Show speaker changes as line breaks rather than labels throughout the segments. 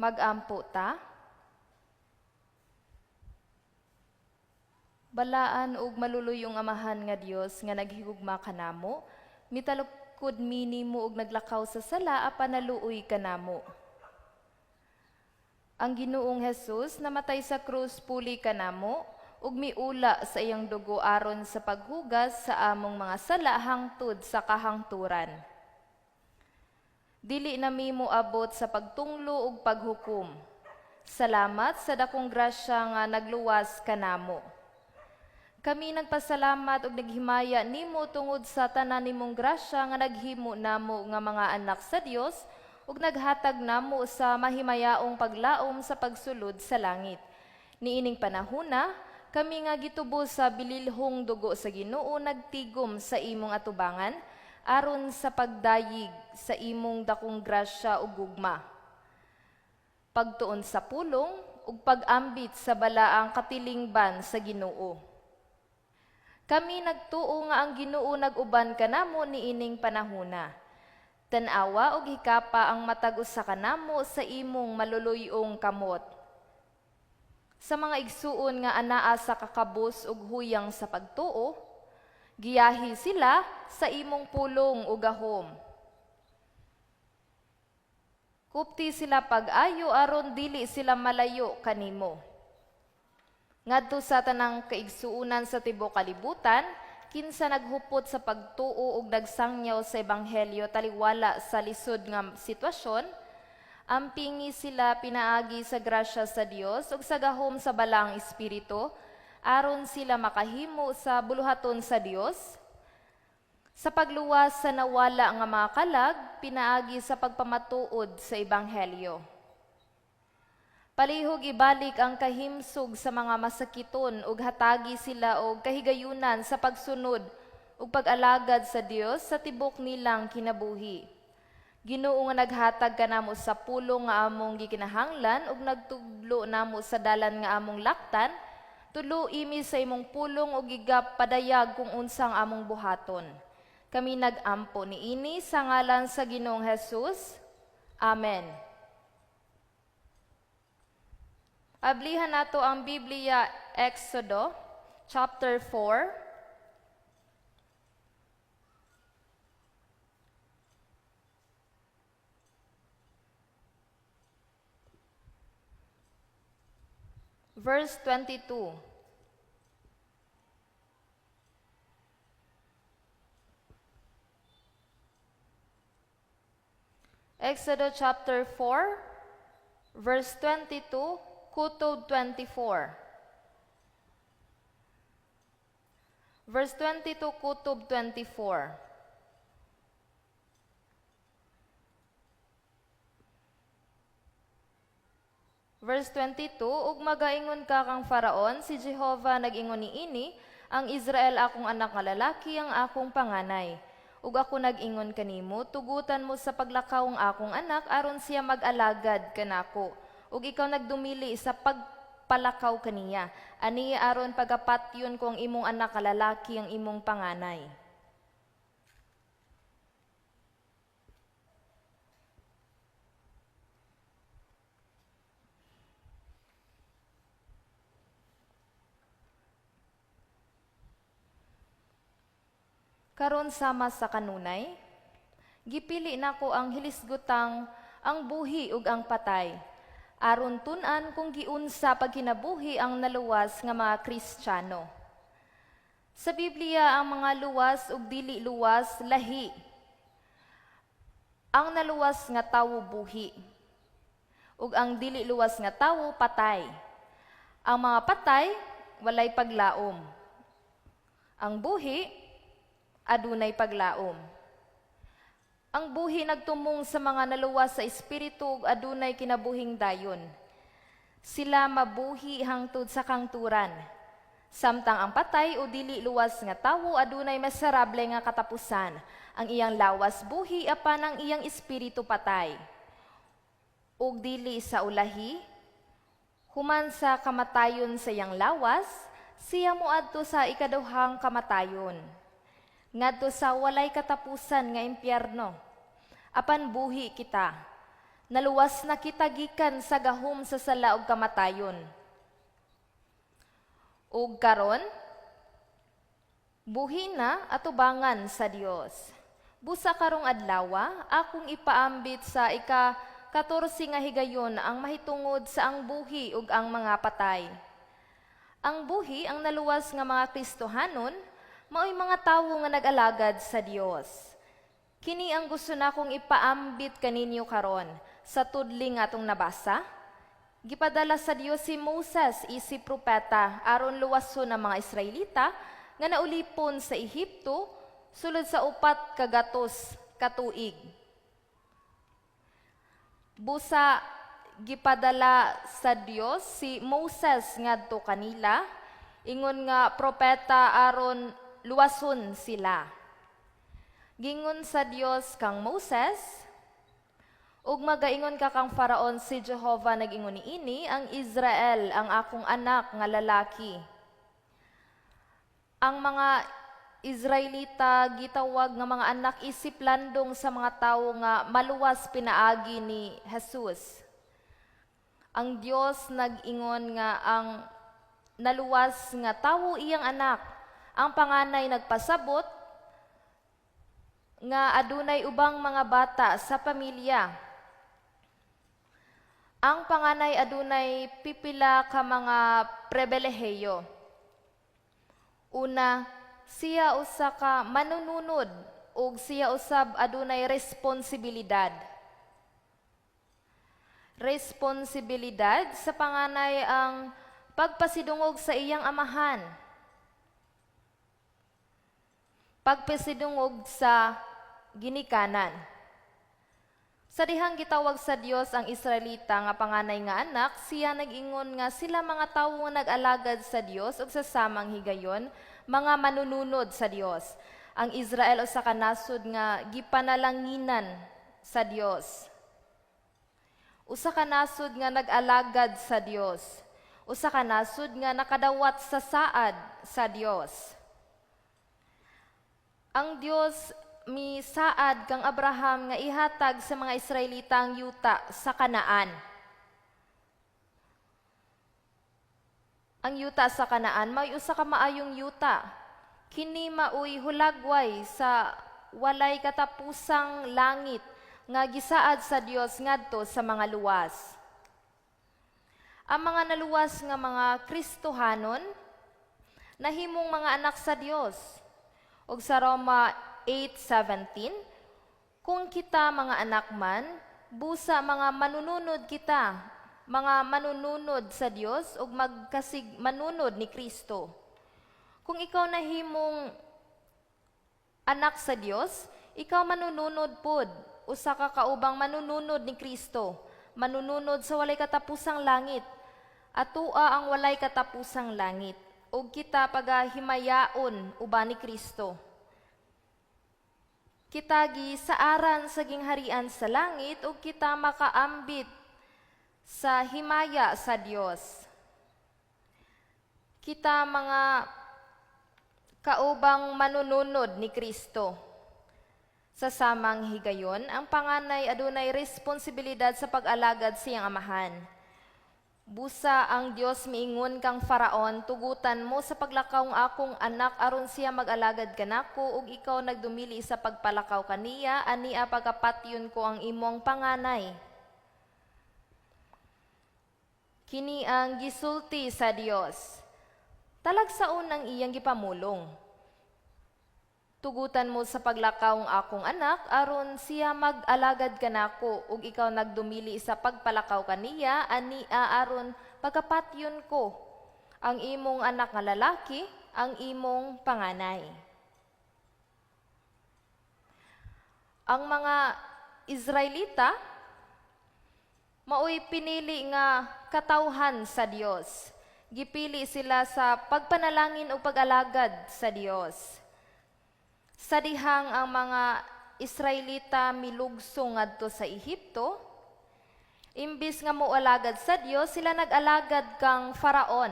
Magampo ta. Balaan ug maluluyong Amahan nga Dios nga naghigugma kanamo, mitalukod mi nimo ug naglakaw sa sala apan naluoy kanamo. Ang Ginoong Hesus namatay sa krus puli kanamo ug miula sa iyang dugo aron sa paghugas sa among mga sala hangtod sa kahangturan. Dili na mi moabot sa pagtunglo ug paghukom. Salamat sa dakong grasya nga nagluwas kanamo. Kami nagpasalamat ug naghimaya nimo tungod sa tanan nimong grasya nga naghimo namo nga mga anak sa Dios ug naghatag namo sa mahimayaong paglaom sa pagsulod sa langit. Niining panahona, kami nga gitubos sa bililhong dugo sa Ginoo nagtigom sa imong atubangan aron sa pagdayig sa imong dakong grasya ug gugma. Pagtuon sa pulong ug pag-ambit sa balaang katilingban sa Ginoo. Kami nagtuo nga ang Ginoo nag-uban kanamo niining panahona. Tan-awa ug hikapa ang matag usa kanamo sa imong maluluy-ong kamot. Sa mga igsuon nga anaa sa kakabos ug huyang sa pagtuo, giyahi sila sa imong pulong ug gahom. Kupti sila pag-ayo aron dili sila malayo kanimo. Ngadto sa tanang kaigsuonan sa tibuok kalibutan, kinsa naghupot sa pagtuo ug nagsangyaw sa ebanghelyo taliwala sa lisod nga sitwasyon, ampingi sila pinaagi sa grasya sa Dios ug sa gahom sa Balaang Espiritu aron sila makahimo sa buluhaton sa Dios sa pagluwas sa nawala nga mga kalag pinaagi sa pagpamatuod sa ebanghelyo. Palihog ibalik ang kahimsog sa mga masakiton ug hatagi sila og kahigayunan sa pagsunod ug pag-alagad sa Dios sa tibok nilang kinabuhi. Ginoo nga naghatag kanamo sa pulong nga among gikinahanglan ug nagtudlo namo sa dalan nga among laktan, tudloi mi sa imong pulong ug gigapadayag kung unsang among buhaton. Kami nag-ampo niini sa ngalan sa Ginoong Hesus. Amen. Ablihan nato ang Biblia, Exodo chapter 4. Verse 22. Exodo chapter 4, verse 22, kutob 24. Verse 22, kutob 24. Verse 22, "Ug magaingon ka kang Faraon, si Jehova nag-ingon niini, ang Israel akong anak nga lalaki, ang akong panganay. Ug ako nag-ingon kanimo, tugutan mo sa paglakaw ang akong anak aron siya mag-alagad kanako. Ug ikaw nagdumili sa pagpalakaw kaniya. Aniya aron pagapatyon ko ang imong anak nga lalaki, ang imong panganay." Karon sama sa kanunay, gipili nako ang hilisgutang ang buhi ug ang patay, aron tun-an kung giunsa pagkinabuhi ang naluwas nga mga Kristiyano. Sa Biblia, ang mga luwas ug dili luwas lahi. Ang naluwas nga tawo buhi, ug ang dili luwas nga tawo patay. Ang mga patay walay paglaom. Ang buhi adunay paglaom. Ang buhi nagtumong sa mga naluwas sa espiritu ug adunay kinabuhing dayon. Sila mabuhi hangtod sa kangturan. Samtang ang patay o dili luwas nga tawo adunay miserable nga katapusan. Ang iyang lawas buhi apan ang iyang espiritu patay. Ug dili sa ulahi, human sa kamatayon sa iyang lawas, siya moadto sa ikaduhang kamatayon, ngadto sa walay katapusan nga impyerno. Apan buhi kita. Naluwas na kita gikan sa gahom sa sala ug kamatayon. Ug karon, buhi na atubangan sa Dios. Busa karong adlawa, akong ipaambit sa ika-14 nga higayon ang mahitungod sa ang buhi ug ang mga patay. Ang buhi, ang naluwas nga mga Kristohanon, mao'y mga tawo nga nag-alagad sa Dios. Kini ang gusto nakong ipaambit kaninyo karon sa tudling atong nabasa. Gipadala sa Dios si Moses isip propeta aron luwason ang mga Israelita nga naulipon sa Ehipto sulod sa 400 ka tuig. Busa gipadala sa Dios si Moses ngadto kanila ingon nga propeta aron luwason sila. Gingon sa Dios kang Moses, "Ug magaingon ka kang Faraon, si Jehova nag-ingon niini, ang Israel ang akong anak nga lalaki." Ang mga Israelita gitawag nga mga anak isip landong sa mga tawo nga maluwas pinaagi ni Jesus. Ang Dios nag-ingon nga ang naluwas nga tawo iyang anak. Ang panganay nagpasabot nga adunay ubang mga bata sa pamilya. Ang panganay adunay pipila ka mga pribilehiyo. Una, siya usa ka manununod ug siya usab adunay responsibilidad. Responsibilidad sa panganay ang pagpasidungog sa iyang amahan. Pagpasidungog sa ginikanan. Sa dihang gitawag sa Dios ang Israelita nga panganay nga anak, siya nag-ingon nga sila mga tawo nga nag-alagad sa Dios ug sa samang higayon mga manununod sa Dios. Ang Israel usa ka nasod nga gipanalanginan sa Dios. Usa ka nasod nga nag-alagad sa Dios. Usa ka nasod nga nakadawat sa saad sa Dios. Ang Dios misaad kang Abraham nga ihatag sa mga Israelita ang yuta sa Kanaan. Ang yuta sa Kanaan may usa ka maayong yuta. Kini maoy hulagway sa walay katapusang langit nga gisaad sa Dios ngadto sa mga luwas. Ang mga naluwas nga mga Kristohanon nahimong mga anak sa Dios. Ug sa Roma 8:17, kung kita mga anak man, busa mga manununod kita, mga manununod sa Dios ug magkasig manunod ni Kristo. Kung ikaw nahimong anak sa Dios, ikaw manununod pod, usa ka kaubang manununod ni Kristo, manununod sa walay katapusang langit. Atua ang walay katapusang langit, ug kita pagahimayaon uban ni Kristo. Kita gisaaran sa gingharian sa langit ug kita makaambit sa himaya sa Dios. Kita mga kaubang manununod ni Kristo. Sa samang higayon, ang panganay adunay responsibilidad sa pag-alagad sa iyang amahan. Busa ang Dios miingon kang Faraon, "Tugutan mo sa paglakaw ang akong anak aron siya mag-alagad kanako, ug ikaw nagdumili sa pagpalakaw kaniya, ania pagapatyon ko ang imong panganay." Kini ang gisulti sa Dios. Talagsaon ang iyang gipamulong. "Tugutan mo sa paglakaw ang akong anak aron siya mag-alagad kanako, ug ikaw nagdumili sa pagpalakaw kaniya, ania aron pagkapatyon ko ang imong anak nga lalaki, ang imong panganay." Ang mga Israelita maoy pinili nga katawhan sa Dios. Gipili sila sa pagpanalangin o pag-alagad sa Dios. Sa dihang ang mga Israelita milugso ngadto sa Ehipto, imbis nga moalagad sa Dios, sila nag-alagad kang Faraon.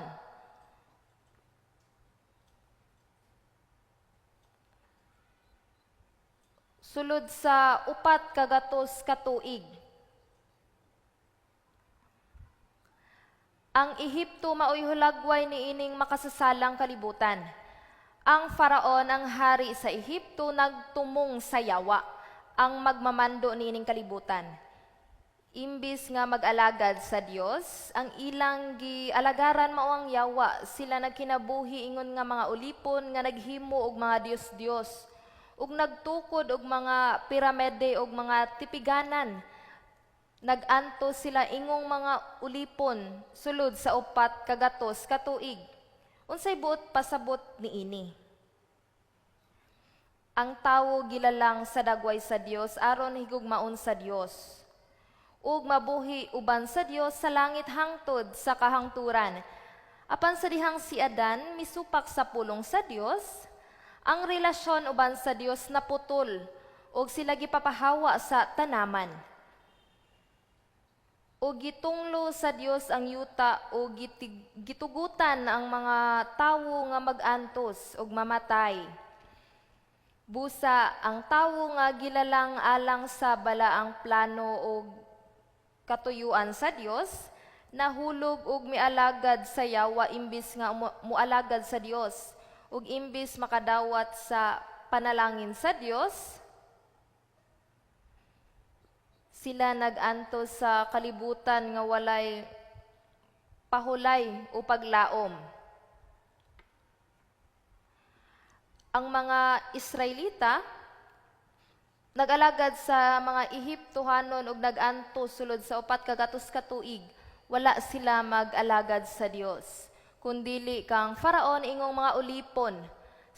Sulod sa 400 ka tuig. Ang Ehipto maoy hulagway niining makasasalang kalibutan. Ang Faraon, ang hari sa Ehipto, nagtumong sa yawa, ang magmamando niining kalibutan. Imbis nga mag-alagad sa Dios, ang ilang gialagaran mao ang yawa. Sila nagkinabuhi ingon nga mga ulipon nga naghimo og mga dios-dios ug nagtukod og mga piramide og mga tipiganan. Nag-antos sila ingong mga ulipon sulod sa 400 ka tuig. Unsay buot pasabot niini? Ang tawo gilalang sa dagway sa Dios aron higugmaon sa Dios ug mabuhi uban sa Dios sa langit hangtod sa kahangturan. Apan sa dihang si Adan misupak sa pulong sa Dios, ang relasyon uban sa Dios naputol ug sila gipapahawa sa tanaman. O gitunglo sa Dios ang yuta o gitugutan ang mga tawo nga mag-antos ug mamatay. Busa ang tawo nga gilalang alang sa balaang plano og katuyuan sa Dios nahulog og mialagad sa yawa imbis nga mualagad sa Dios, ug imbis makadawat sa panalangin sa Dios, sila nag-antos sa kalibutan nga walay pahulay o paglaom. Ang mga Israelita nag-alagad sa mga Ehiptohanon ug nag-antos sulod sa 400 ka tuig. Wala sila mag-alagad sa Dios, kundili kang Faraon ingong mga ulipon.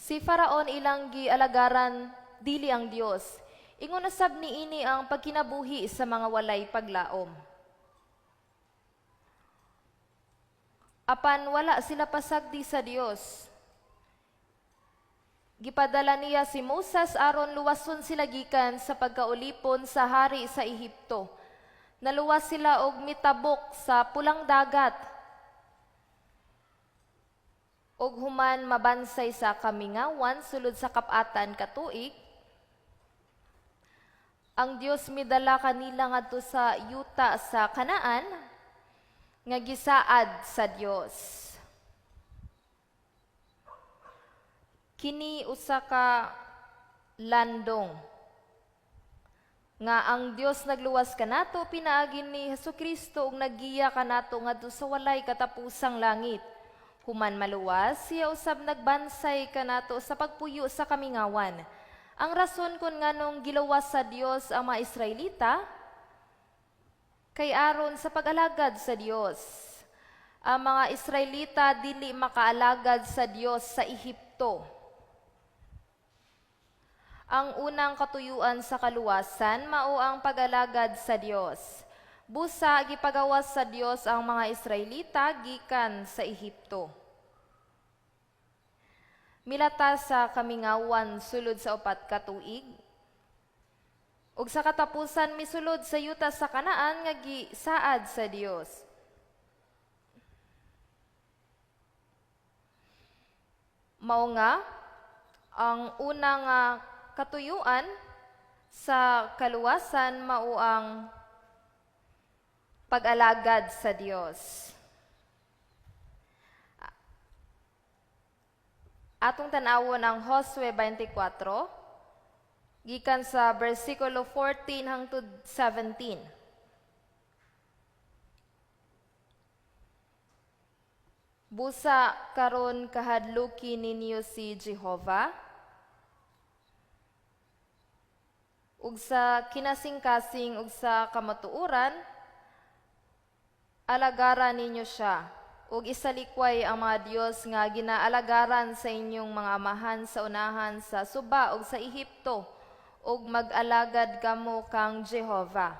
Si Faraon ilang gialagaran, dili ang Dios. Ingon na sab niini ang pagkinabuhi sa mga walay paglaom. Apan wala sila pasagdi sa Dios. Gipadala niya si Moses aron luwason sila gikan sa pagkaulipon sa hari sa Ehipto. Naluwas sila og mitabok sa Pulang Dagat. Og human mabansay sa kamingawan sulod sa 400 ka tuig. Ang Dios midala kanila ngadto sa yuta sa Kanaan nga gisaad sa Dios. Kini usa ka landong nga ang Dios nagluwas kanato pinaagi ni Hesukristo ug naggiya kanato ngadto sa walay katapusang langit. Human maluwas, siya usab nagbansay kanato sa pagpuyo sa kamingawan. Ang rason kung nganong giluwas sa Dios ang mga Israelita kay aron sa pag-alagad sa Dios. Ang mga Israelita dili makaalagad sa Dios sa Ehipto. Ang unang katuyuan sa kaluwasan mao ang pag-alagad sa Dios. Busa gipagawas sa Dios ang mga Israelita gikan sa Ehipto. Milata sa kamingawan sulod sa 4 ka tuig. Ug sa katapusan misulod sa yuta sa Kanaan nga gisaad sa Dios. Mao nga ang unang katuyuan sa kaluwasan mao ang pag-alagad sa Dios. Atong tan-awon ang Josue 24 gikan sa bersikulo 14 hangtod 17. Busa karon kahadluki ninyo si Jehova ug sa kinasingkasing ug sa kamatuoran alagaran ninyo siya ug isalikway ang mga Dios nga ginaalagaran sa inyong mga amahan sa unahan sa suba ug sa Ehipto, ug mag-alagad kamo kang Jehova.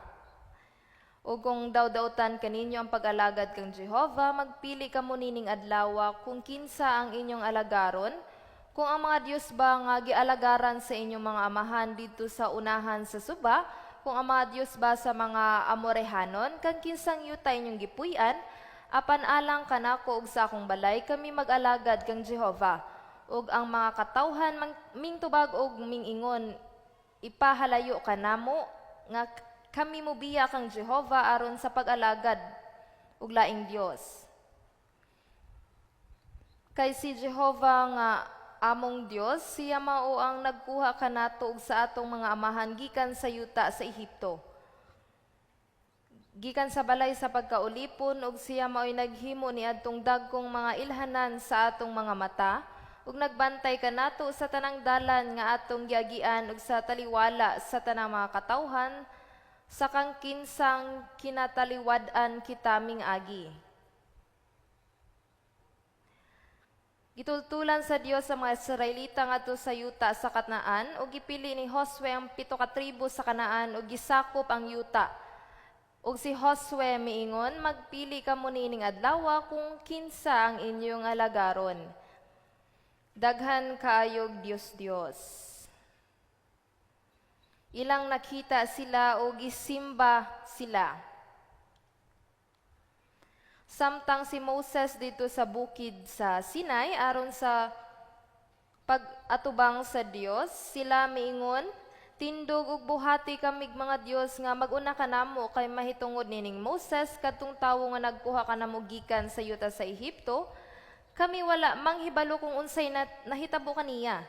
Ug kung dawdawtan kaninyo ang pag-alagad kang Jehova, magpili kamo nining adlawa kung kinsa ang inyong alagaron, kung ang mga Dios ba nga gialagaran sa inyong mga amahan didto sa unahan sa suba, kung ang mga Dios ba sa mga Amorehanon, kang kinsang yuta inyong gipuy-an, apan alang kanako ug sa akong balay kami mag-alagad kang Jehova. Ug ang mga katawhan mingtubag og mingingon, ipahalayo kanamo nga kami mobiya kang Jehova aron sa pag-alagad ug laing Dios. Kay si Jehova nga among Dios, siya mao ang nagkuha kanato ug sa atong mga amahan gikan sa yuta sa Ehipto, gikan sa balay sa pagkaulipon, ug siya mao'y naghimo niadtong dagkong mga ilhanan sa atong mga mata ug nagbantay kanato sa tanang dalan nga atong giagian ug sa taliwala sa tanang mga katawhan sa kang kinsang kinataliwad-an kita mingagi. Gitultulan sa Dios ang mga Israelita ngadto sa yuta sa Kanaan ug gipili ni Josue ang 7 ka tribo sa Kanaan ug gisakop ang yuta. Ug si Josue miingon, "Magpili kamo niining adlawa kung kinsa ang inyong alagaron." Daghan kaayog Dios-Dios. Ilang nakita sila o gisimba sila. Samtang si Moses didto sa bukid sa Sinai aron sa pag-atubang sa Dios, sila miingon, "Tindog ug buhati kamig mga dios nga mag-una kanamo, kay mahitungod nining Moses, kadtong tawo nga nagkuha kanamo gikan sa yuta sa Ehipto, kami wala manghibalo kung unsay nahitabo kaniya."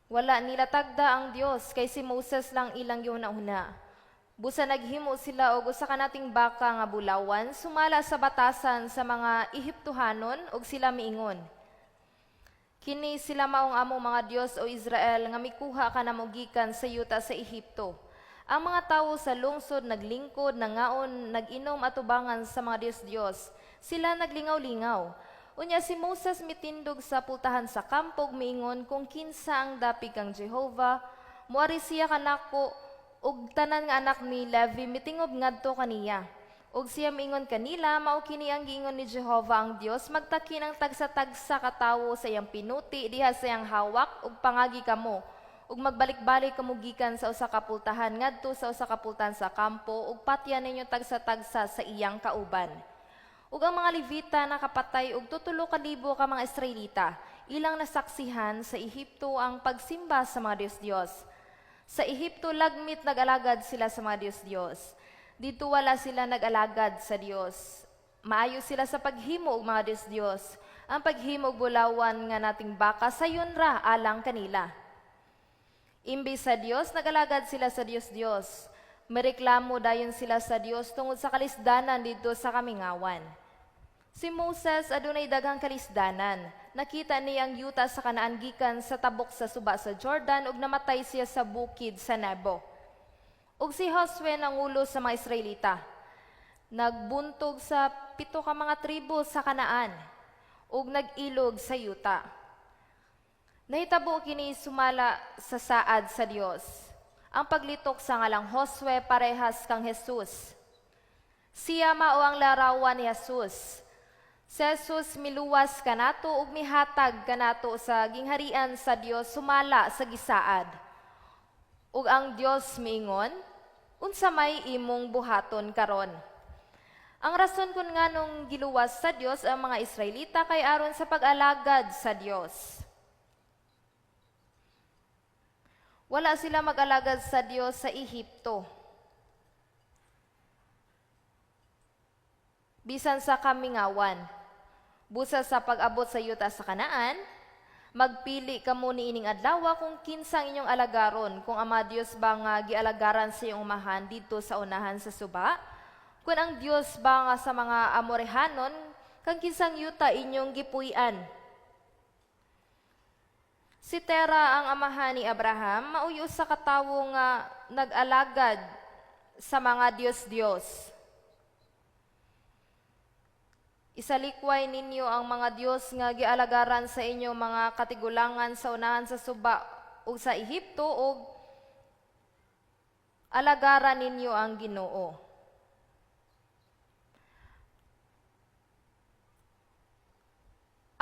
Wala nila tagda ang Dios kay si Moses lang ilang gihuna-huna. Busa naghimo sila og usa ka nating baka nga bulawan sumala sa batasan sa mga Ehiptohanon, ug sila miingon, "Kini sila maong among mga Dios, o Israel, nga mikuha kanamo gikan sa yuta sa Ehipto." Ang mga tawo sa lungsod naglingkod, nangaon, nag-inom atubangan sa mga dios-dios. Sila naglingaw-lingaw. Unya si Moses mitindog sa pultahan sa kampo ug miingon, "Kung kinsa ang dapig kang Jehova, muari siya kanako," ug tanan nga anak ni Levi mitingob ngadto kaniya. Ug siya miingon kanila, "Mao kini ang giingon ni Jehova ang Dios, magtakin ang tagsa-tagsa ka tawo sa iyang pinuti diha sa iyang hawak ug pangagi kamo ug magbalik-balik kamo gikan sa usa ka pultahan ngadto sa usa ka pultahan sa kampo, ug patya ninyo tagsa-tagsa sa iyang kauban." Ug ang mga Levita nakapatay og 3,000 ka mga Israelita. Ilang nasaksihan sa Ehipto ang pagsimba sa mga dios-dios. Sa Ehipto lagmit nag-alagad sila sa mga dios-dios. Didto wala sila nag-alagad sa Dios. Maayo sila sa paghimo og mga dios-dios. Ang paghimo og bulawan nga nating baka sayon ra alang kanila. Imbes sa Dios, nag-alagad sila sa dios-dios. Mereklamo dayon sila sa Dios tungod sa kalisdanan didto sa kamingawan. Si Moses adunay daghang kalisdanan. Nakita niya ang yuta sa Kanaan gikan sa tabok sa suba sa Jordan, ug namatay siya sa bukid sa Nebo. Ug si Josue nangulo sa mga Israelita. Nagbuntog sa 7 ka mga tribo sa Kanaan ug nag-ilog sa yuta. Nahitabo kini sumala sa saad sa Dios. Ang paglitok sa ngalang Josue parehas kang Jesus. Siya mao ang larawan ni Jesus. Si Jesus miluwas kanato ug mihatag kanato sa gingharian sa Dios sumala sa gisaad. Ug ang Dios miingon, "Unsa may imong buhaton karon?" Ang rason kung nganong giluwas sa Dios ang mga Israelita kay aron sa pag-alagad sa Dios. Wala sila mag-alagad sa Dios sa Ehipto. Bisan sa kamingawan. Busa sa pag-abot sa yuta sa Kanaan, magpili kamo niining adlaw kung kinsang inyong alagaron, kung ama Dios ba nga gialagaran sa iyong umahan didto sa unahan sa suba, kung ang Dios ba nga sa mga Amorehanon, kang kinsang yuta inyong gipuy-an. Si Tera ang amahan ni Abraham, maoy usa ka tawo nga nag-alagad sa mga dios-dios. Isalikway ninyo ang mga dios nga gialagaran sa inyong mga katigulangan sa unahan sa suba ug sa Ehipto, ug alagaran ninyo ang Ginoo.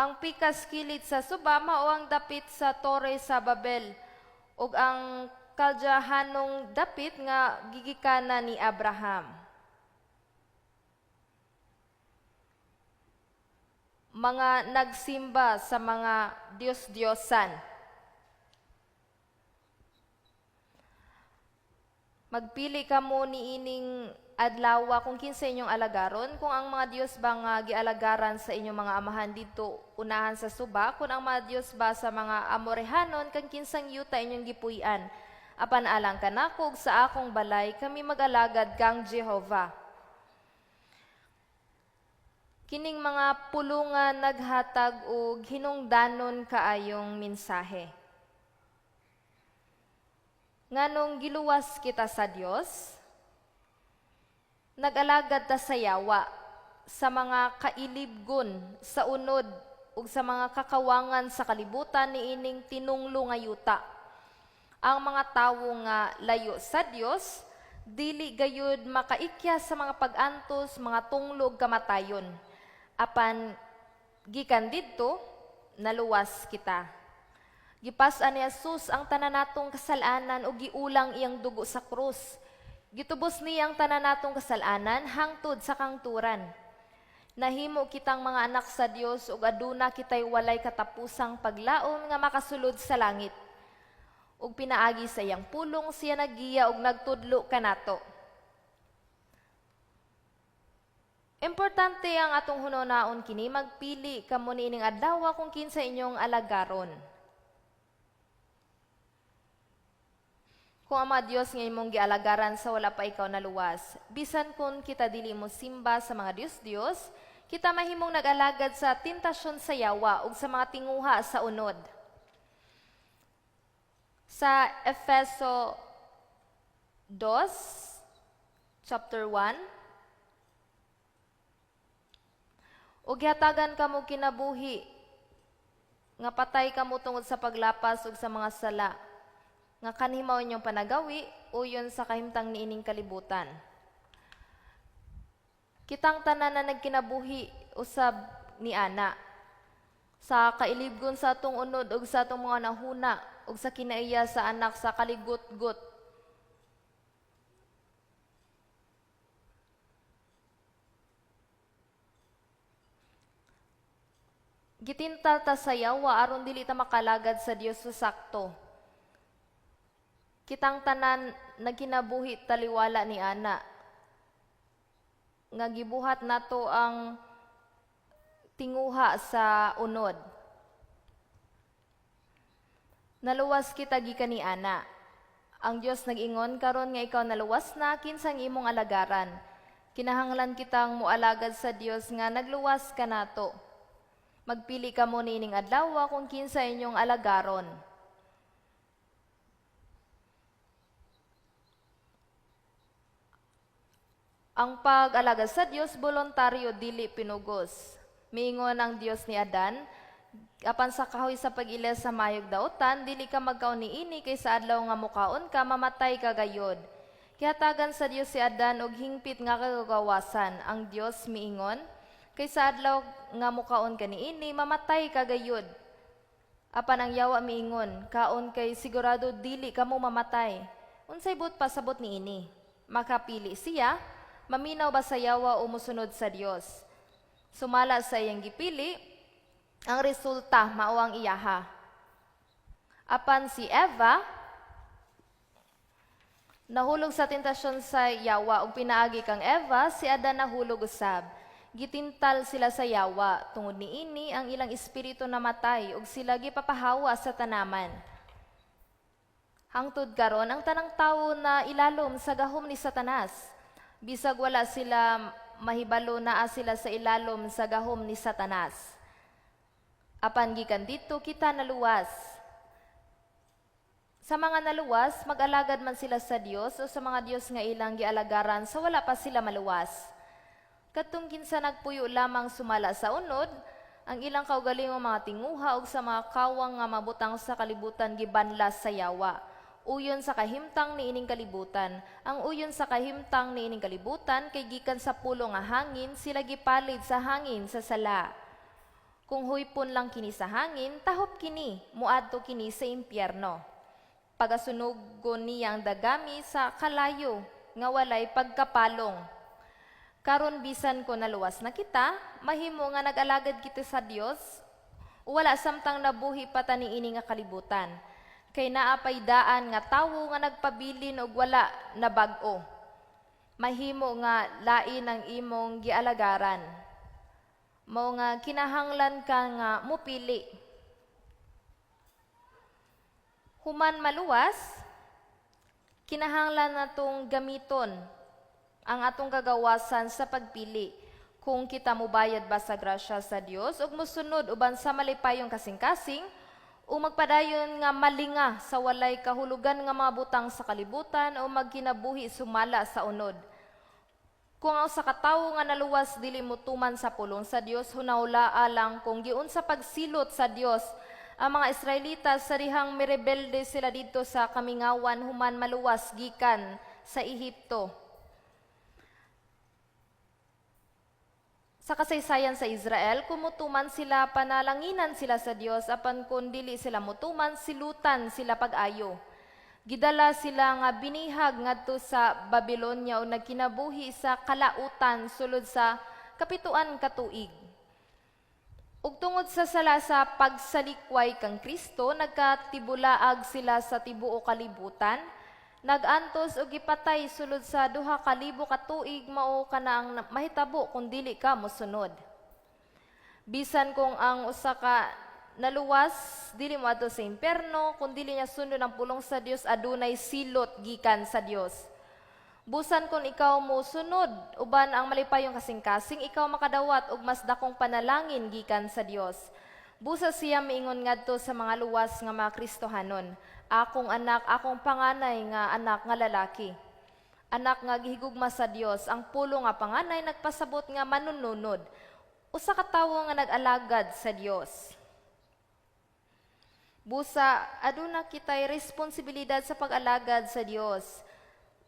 Ang pikas kilid sa suba mao ang dapit sa tore sa Babel ug ang Kaldehanong dapit nga gigikanan ni Abraham. Mga nagsimba sa mga dios-diosan. Magpili kamo niining adlawa kung kinsa inyong alagaron, kung ang mga Dios ba nga gialagaran sa inyong mga amahan didto unahan sa suba, kung ang mga Dios ba sa mga Amorehanon, kang kinsang yuta inyong gipuy-an. Apan alang kanako ug sa akong balay, kami mag-alagad kang Jehova. Kining mga pulungan naghatag og hinungdanon kaayong mensahe. Nganong giluwas kita sa Dios, nag-alagad ta sa yawa, sa mga kailibgon sa unod ug sa mga kakawangan sa kalibutan niining tinunglo nga yuta. Ang mga tawo nga layo sa Dios dili gayud makaikya sa mga pag-antos, mga tunglo ug kamatayon. Apan gikan didto naluwas kita. Gipas-an ni Jesus ang tanan natong kasalanan ug giulang iyang dugo sa krus. Gitubos niya ang tanan natong kasalanan hangtod sa kangturan. Nahimo kitang mga anak sa Dios ug aduna kitay walay katapusang paglaom nga makasulod sa langit. Ug pinaagi sa iyang pulong siya naggiya ug nagtudlo kanato. Importante ang atong hunahunaon kini, magpili kamo niining adlaw kung kinsa inyong alagaron. Kung ang mga Dios nga imong gialagaran sa wala pa ikaw naluwas, bisan kung kita dili mo simba sa mga Dios-Dios, kita mahimong nag-alagad sa tentasyon sa yawa ug sa mga tinguha sa unod. Sa Efeso 2, chapter 1, ug gihatagan kamo kinabuhi nga patay kamo tungod sa paglapas ug sa mga sala, nga kanhi mao inyong panagawi uyon sa kahimtang niining kalibutan. Kitang tanan na nagkinabuhi usab ni ana sa kailibgon sa atong unod ug sa atong mga nahuna ug sa kinaiya sa anak sa kaligot-got. Gitintal ta sa yawa aron dili ta makalagad sa Dios sa sakto. Kitang tanan nagkinabuhi taliwala ni ana nga gibuhat nato ang tinguha sa unod. Naluwas kita gikan ni ana. Ang Dios nag-ingon karon nga ikaw naluwas na, kinsang imong alagaran. Kinahanglan kitang moalagad sa Dios nga nagluwas kanato. Magpili kamo niining adlaw kung kinsa inyong alagaron. Ang pag-alagad sa Dios voluntaryo, dili pinugos. Miingon ang Dios ni Adan, apan sa kahoy sa pag-ila sa mayog dautan, dili ka magkaon niini kay sa adlaw nga mukaon ka, mamatay ka gayod. Gihatagan sa Dios si Adan og hingpit nga kagawasan. Ang Dios miingon, kay sa adlaw nga mukaon ka niini, mamatay ka gayod. Apan ang yawa miingon, kaon kay sigurado dili ka mo mamatay. Unsay buot pasabot niini? Makapili siya, maminaw ba sa yawa o musunod sa Dios? Sumala sa iyang gipili, ang resulta mao ang iyaha. Apan si Eva nahulog sa tentasyon sa yawa ug pinaagi kang Eva, si Adan nahulog usab. Gitintal sila sa yawa, tungod niini ang ilang espiritu namatay ug sila gipapahawa sa tanaman. Hangtod karon ang tanang tawo na ilalom sa gahom ni Satanas. Bisag wala sila mahibalo, naa sila sa ilalom sa gahom ni Satanas. Apan gikan didto kita naluwas. Sa mga naluwas, mag-alagad man sila sa Dios o sa mga Dios nga ilang gialagaran sa wala pa sila maluwas. Katong kinsa nagpuyo lamang sumala sa unod, ang ilang kaugalingong mga tinguha ug sa mga kawang nga mabutang sa kalibutan gibanlas sa yawa. Uyon sa kahimtang niining kalibutan. Ang uyon sa kahimtang niining kalibutan kay gikan sa pulo nga hangin, sila gipalid sa hangin sa sala. Kung huypon lang kini sa hangin, tahop kini, muadto kini sa impyerno. Pagasunugon niya ang dagami sa kalayo nga walay pagkapalong. Karon bisan ko naluwas na kita, mahimo nga nag-alagad kita sa Dios, wala samtang nabuhi pa ta niini nga kalibutan. Kay naa pay daan nga tawo nga nagpabilin og wala nabag-o. Mahimo nga lain ang imong gialagaran. Mao nga kinahanglan ka nga mupili. Human maluwas, kinahanglan natong gamiton ang atong kagawasan sa pagpili kung kita mubayad ba sa grasya sa Dios ug mosunod uban sa malipayong kasing-kasing o magpadayon nga malinga sa walay kahulugan nga mga butang sa kalibutan o magkinabuhi sumala sa unod. Kung ang usa ka tawo nga naluwas dili motuman sa pulong sa Dios, hunahunaa lang kung giunsa pagsilot sa Dios ang mga Israelita sa dihang mirebelde sila didto sa kamingawan human maluwas gikan sa Ehipto. Sa kasaysayan sa Israel, kung mutuman sila, panalanginan sila sa Dios, apan kung dili sila mutuman, silutan sila pag-ayo. Gidala sila nga binihag ngadto sa Babylonia o nagkinabuhi sa kalautan sulod sa 7 ka tuig. Ug tungod sa sala sa pagsalikway kang Kristo, nagkatibulaag sila sa tibuok kalibutan, nag-antos og gipatay sulod sa 2,000 ka tuig. Mao kana ang mahitabo kung dili ka mosunod. Bisan kung ang usa ka naluwas dili moadto sa impierno, kung dili niya sundon ang pulong sa Dios, adunay silot gikan sa Dios. Busan kung ikaw mosunod uban ang malipayong kasing-kasing, ikaw makadawat og mas dakong panalangin gikan sa Dios. Busa siya miingon ngadto sa mga luwas nga mga Kristohanon, "Akong anak, akong panganay nga anak nga lalaki. Anak nga gihigugma sa Dios." Ang pulong nga panganay nagpasabot nga manununod. Usa ka tawo nga nag-alagad sa Dios. Busa, aduna kitay responsibilidad sa pag-alagad sa Dios.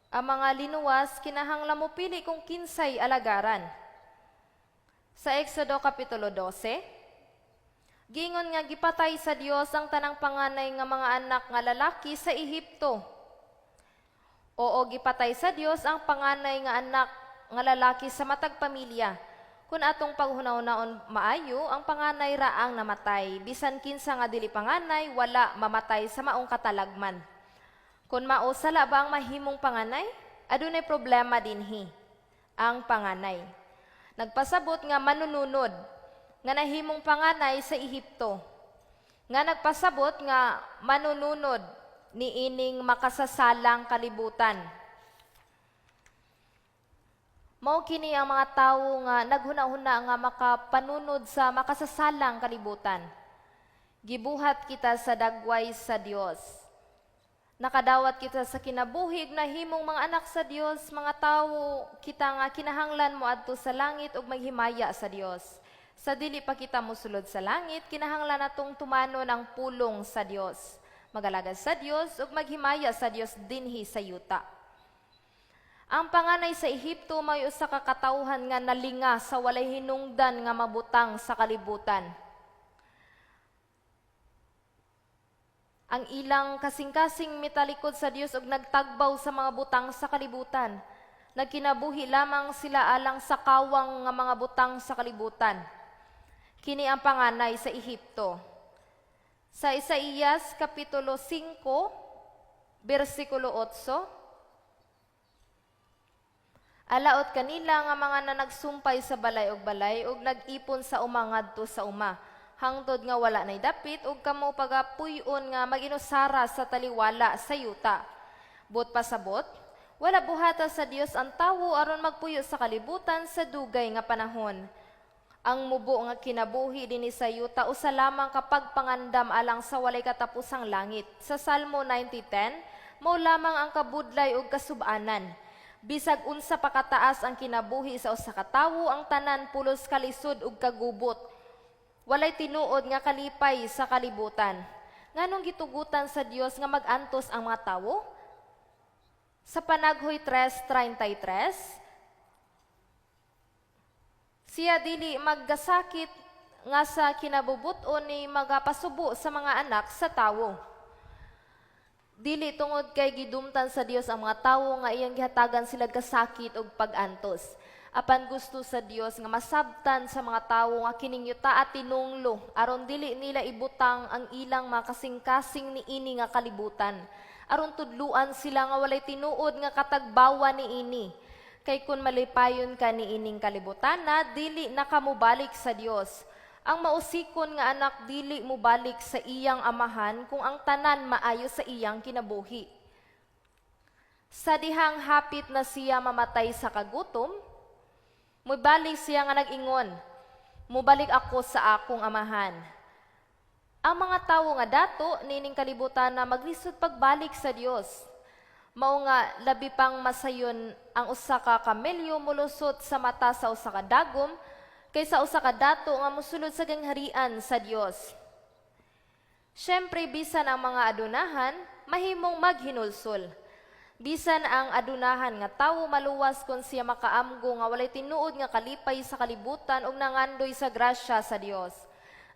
Ang mga linuwas, kinahanglan mo pili kung kinsay alagaran. Sa Exodo Kapitulo 12, giingon nga gipatay sa Dios ang tanang panganay nga mga anak nga lalaki sa Ehipto. Oo, gipatay sa Dios ang panganay nga anak nga lalaki sa matag pamilya. Kung atong paghunahunahon maayo, ang panganay ra ang namatay. Bisan kinsa nga dili panganay, wala mamatay sa maong katalagman. Kung mao, sala ba ang mahimong panganay? Adunay problema dinhi. Ang panganay nagpasabot nga manununod nga nahimong panganay sa Ehipto. Nga nagpasabot nga manununod niining makasasalang kalibutan. Mao kini ang mga tawo nga naghuna-huna nga makapanunod sa makasasalang kalibutan. Gibuhat kita sa dagway sa Dios. Nakadawat kita sa kinabuhi ug nahimong mga anak sa Dios, mga tawo kita nga kinahanglan moadto sa langit ug maghimaya sa Dios. Sa dili pa kita mosulod sa langit, kinahanglan natong tumanon ang pulong sa Dios. Magalagad sa Dios ug maghimaya sa Dios dinhi sa yuta. Ang panganay sa Ehipto may usa ka katawhan nga nalinga sa walay hinungdan nga mabutang sa kalibutan. Ang ilang kasing-kasing mitalikod sa Dios ug nagtagbaw sa mga butang sa kalibutan. Nagkinabuhi lamang sila alang sa kawang nga mga butang sa kalibutan. Kini ang panganay sa Ehipto. Sa Isaías Kapitulo 5, bersikulo 8, "Alaot kanila nga mga nanagsumpay sa balay og balay ug nag-ipon sa uma ngadto sa uma, hangtod nga wala nay dapit, ug kamo pagapuy-on nga maginusara sa taliwala sa yuta." Buot pasabot, wala buhata sa Dios ang tawo aron magpuyo sa kalibutan sa dugay nga panahon. Ang mubo nga kinabuhi dinhi sa yuta usa lamang kapag pangandam alang sa walay katapusang langit. Sa Salmo 90:10, mao lamang ang kabudlay ug kasub-anan. Bisag unsa pa kataas ang kinabuhi sa usa ka tawo, ang tanan pulos kalisod ug kagubot. Walay tinuod nga kalipay sa kalibutan. Nganong gitugutan sa Dios nga mag-antos ang mga tawo? Sa Panaghoy 3:33, "Siya dili maggasakit nga sa kinabubuton ni magapasubo sa mga anak sa tawo." Dili tungod kay gidumtan sa Dios ang mga tawo nga iyang gihatagan sila kasakit ug pag-antos. Apan gusto sa Dios nga masabtan sa mga tawo nga kining yuta at tinunglo aron dili nila ibutang ang ilang mga kasing-kasing niini nga kalibutan. Aron tudluan sila nga walay tinuod nga katagbawan niini. Kay kun malipayon ka niining kalibutan na, dili na ka mobalik sa Dios. Ang mausikon nga anak dili mobalik sa iyang amahan kung ang tanan maayo sa iyang kinabuhi. Sa dihang hapit na siya mamatay sa kagutom, mubalik siya nga nag-ingon, "Mubalik ako sa akong amahan." Ang mga tawo nga dato niining kalibutan na maglisod pagbalik sa Dios. Mao nga labi pang masayon ang usa ka kamelyo molusot sa mata sa usa ka dagom kaysa usa ka dato nga mosulod sa gingharian sa Dios. Siyempre, bisan ang mga adunahan mahimong maghinulsol. Bisan ang adunahan nga tawo maluwas kung siya makaamgo nga walay tinuod nga kalipay sa kalibutan ug nangandoy sa grasya sa Dios.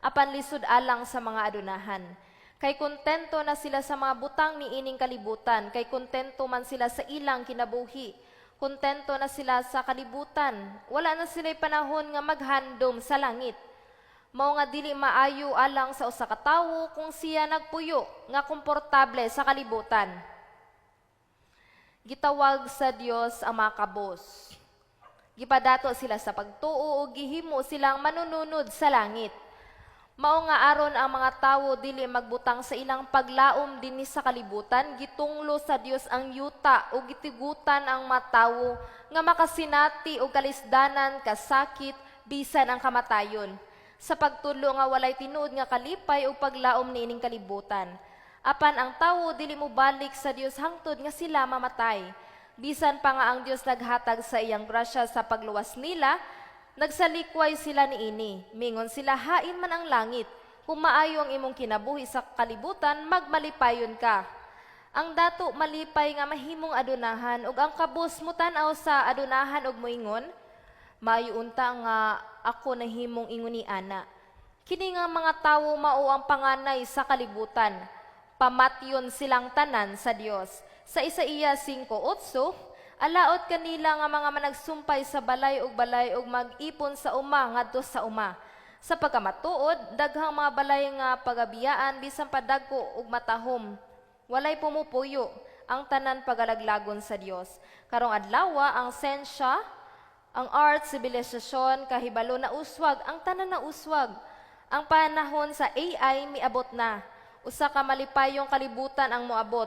Apan lisod alang sa mga adunahan. Kay kontento na sila sa mga butang niining kalibutan, kay kontento man sila sa ilang kinabuhi. Kontento na sila sa kalibutan, wala na sila'y panahon nga maghandom sa langit. Mao nga dili maayo alang sa usa ka tawo kung siya nagpuyo nga komportable sa kalibutan. Gitawag sa Dios ang mga kabos. Gipadato sila sa pagtuo ug gihimo silang manununod sa langit. Mao nga aron ang mga tawo dili magbutang sa ilang paglaom dinhi sa kalibutan, gitunglo sa Dios ang yuta ug gitugutan ang mga tawo nga makasinati og kalisdanan, kasakit, bisan ang kamatayon. Sa pagtudlo nga walay tinuod nga kalipay ug paglaom niining kalibutan. Apan ang tawo dili mobalik sa Dios hangtod nga sila mamatay. Bisan pa nga ang Dios naghatag sa iyang grasya sa pagluwas nila, nagsalikway sila niini. Mingon sila, "Hain man ang langit. Kung maayo ang imong kinabuhi sa kalibutan, magmalipayon ka." Ang dato malipay nga mahimong adunahan ug ang kabus mutan-aw sa adunahan ug moingon, "Maayo unta nga ako nahimong inguni ana." Kini nga mga tawo mao ang panganay sa kalibutan. Pamatyon silang tanan sa Dios. Sa Isaías 5:8, alaot kanila nga mga managsumpay sa balay ug balay ug mag-ipon sa uma ngadto sa uma. Sa pagkamatuod, daghang mga balay nga pagabiyaan bisan padagko ug matahom. Walay pumupuyo, ang tanan pagalaglagon sa Dios. Karong adlawa, ang sensya, ang art, sibilisasyon, kahibalo na uswag, ang tanan na uswag. Ang panahon sa AI miabot na. Usa ka malipayong kalibutan ang moabot.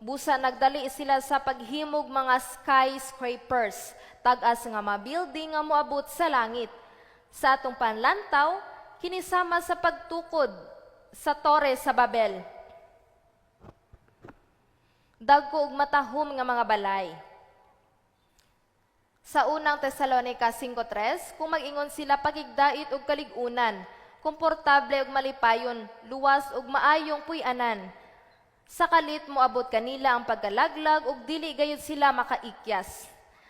Busa nagdali sila sa paghimog mga skyscrapers, tag-as nga mga building nga moabot sa langit. Sa atong panlantaw, kini sama sa pagtukod sa tore sa Babel. Dagko ug matahom nga mga balay. Sa Unang Tesalonica 5:3, kung mag-ingon sila pagigdait og kalig-unan, komportable ug malipayon, luwas ug maayong puy-anan. Sa kalit moabot kanila ang pagkalaglag ug dili gayud sila makaikyas.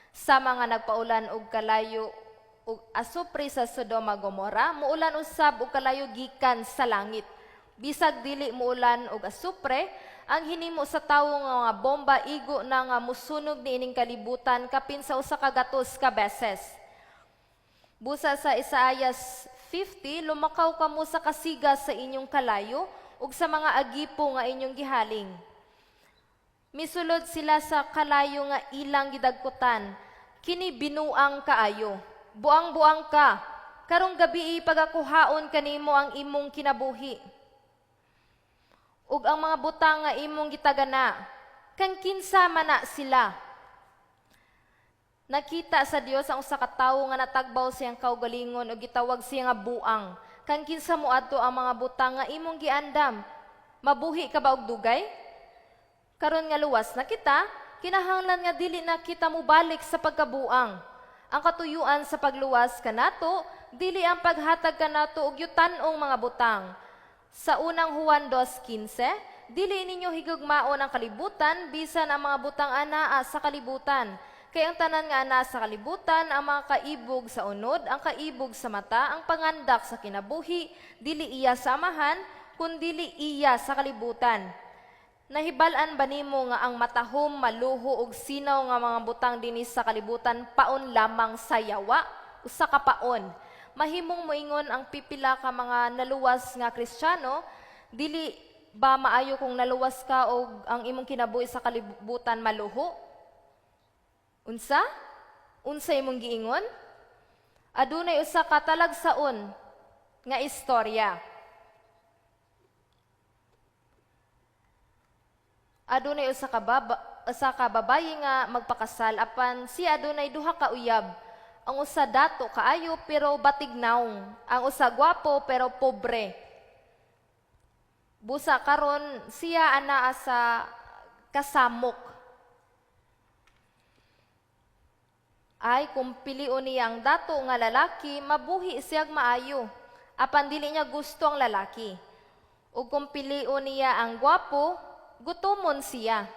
Sa mga nagpaulan og kalayo ug asupre sa Sodoma Gomora, muulan usab og kalayo gikan sa langit. Bisag dili muulan og asupre, ang hinimo sa tawo nga mga bomba igo na nga musunog niining kalibutan kapin sa 100 ka beses. Busa sa Isaias 50, lumakaw kamo sa kasiga sa inyong kalayo ug sa mga agipo nga inyong gihaling. Misulod sila sa kalayo nga ilang gidagkutan. Kini binuang kaayo. Buang-buang ka. Karong gabi pagakuhaon kanimo ang imong kinabuhi. Ug ang mga butang nga imong gitagana, kang kinsa man na sila? Nakita sa Dios ang usa ka tawo nga natagbaw siyang kaugalingon ug gitawag siya nga buang. Kang kinsa moadto ang mga butang nga imong giandam? Mabuhi ka ba og dugay? Karon nga luwas na kita, kinahanglan nga dili na kita mobalik sa pagkabuang. Ang katuyuan sa pagluwas kanato, dili ang paghatag kanato og yutan-ong mga butang. Sa Unang Juan 2:15, dili ninyo higugmaon ang kalibutan bisan ang mga butang anaa sa kalibutan. Kay ang tanan nga anaa sa kalibutan, ang mga kaibog sa unod, ang kaibog sa mata, ang pangandak sa kinabuhi, dili iya sa Amahan, kundili iya sa kalibutan. Nahibal-an ba nimo nga ang matahom, maluho ug sinaw nga mga butang dinhi sa kalibutan paon lamang sa yawa? Usa ka paon. Mahimong moingon ang pipila ka mga naluwas nga Kristiyano, dili ba maayo kung naluwas ka og ang imong kinabuhi sa kalibutan maluho? Unsa? Unsa imong giingon? Adunay usa ka talagsaon nga istorya. Adunay usa ka babayi nga magpakasal, apan siya adunay duha ka uyab. Ang usa dato kaayo pero batig nawong, ang usa gwapo pero pobre. Busa karon siya anaa sa kasamok. Ay kung pilion niya ang dato nga lalaki, mabuhi siyag maayo. Apan dili niya gusto ang lalaki. Ug kung pilion niya ang gwapo, gutomon siya.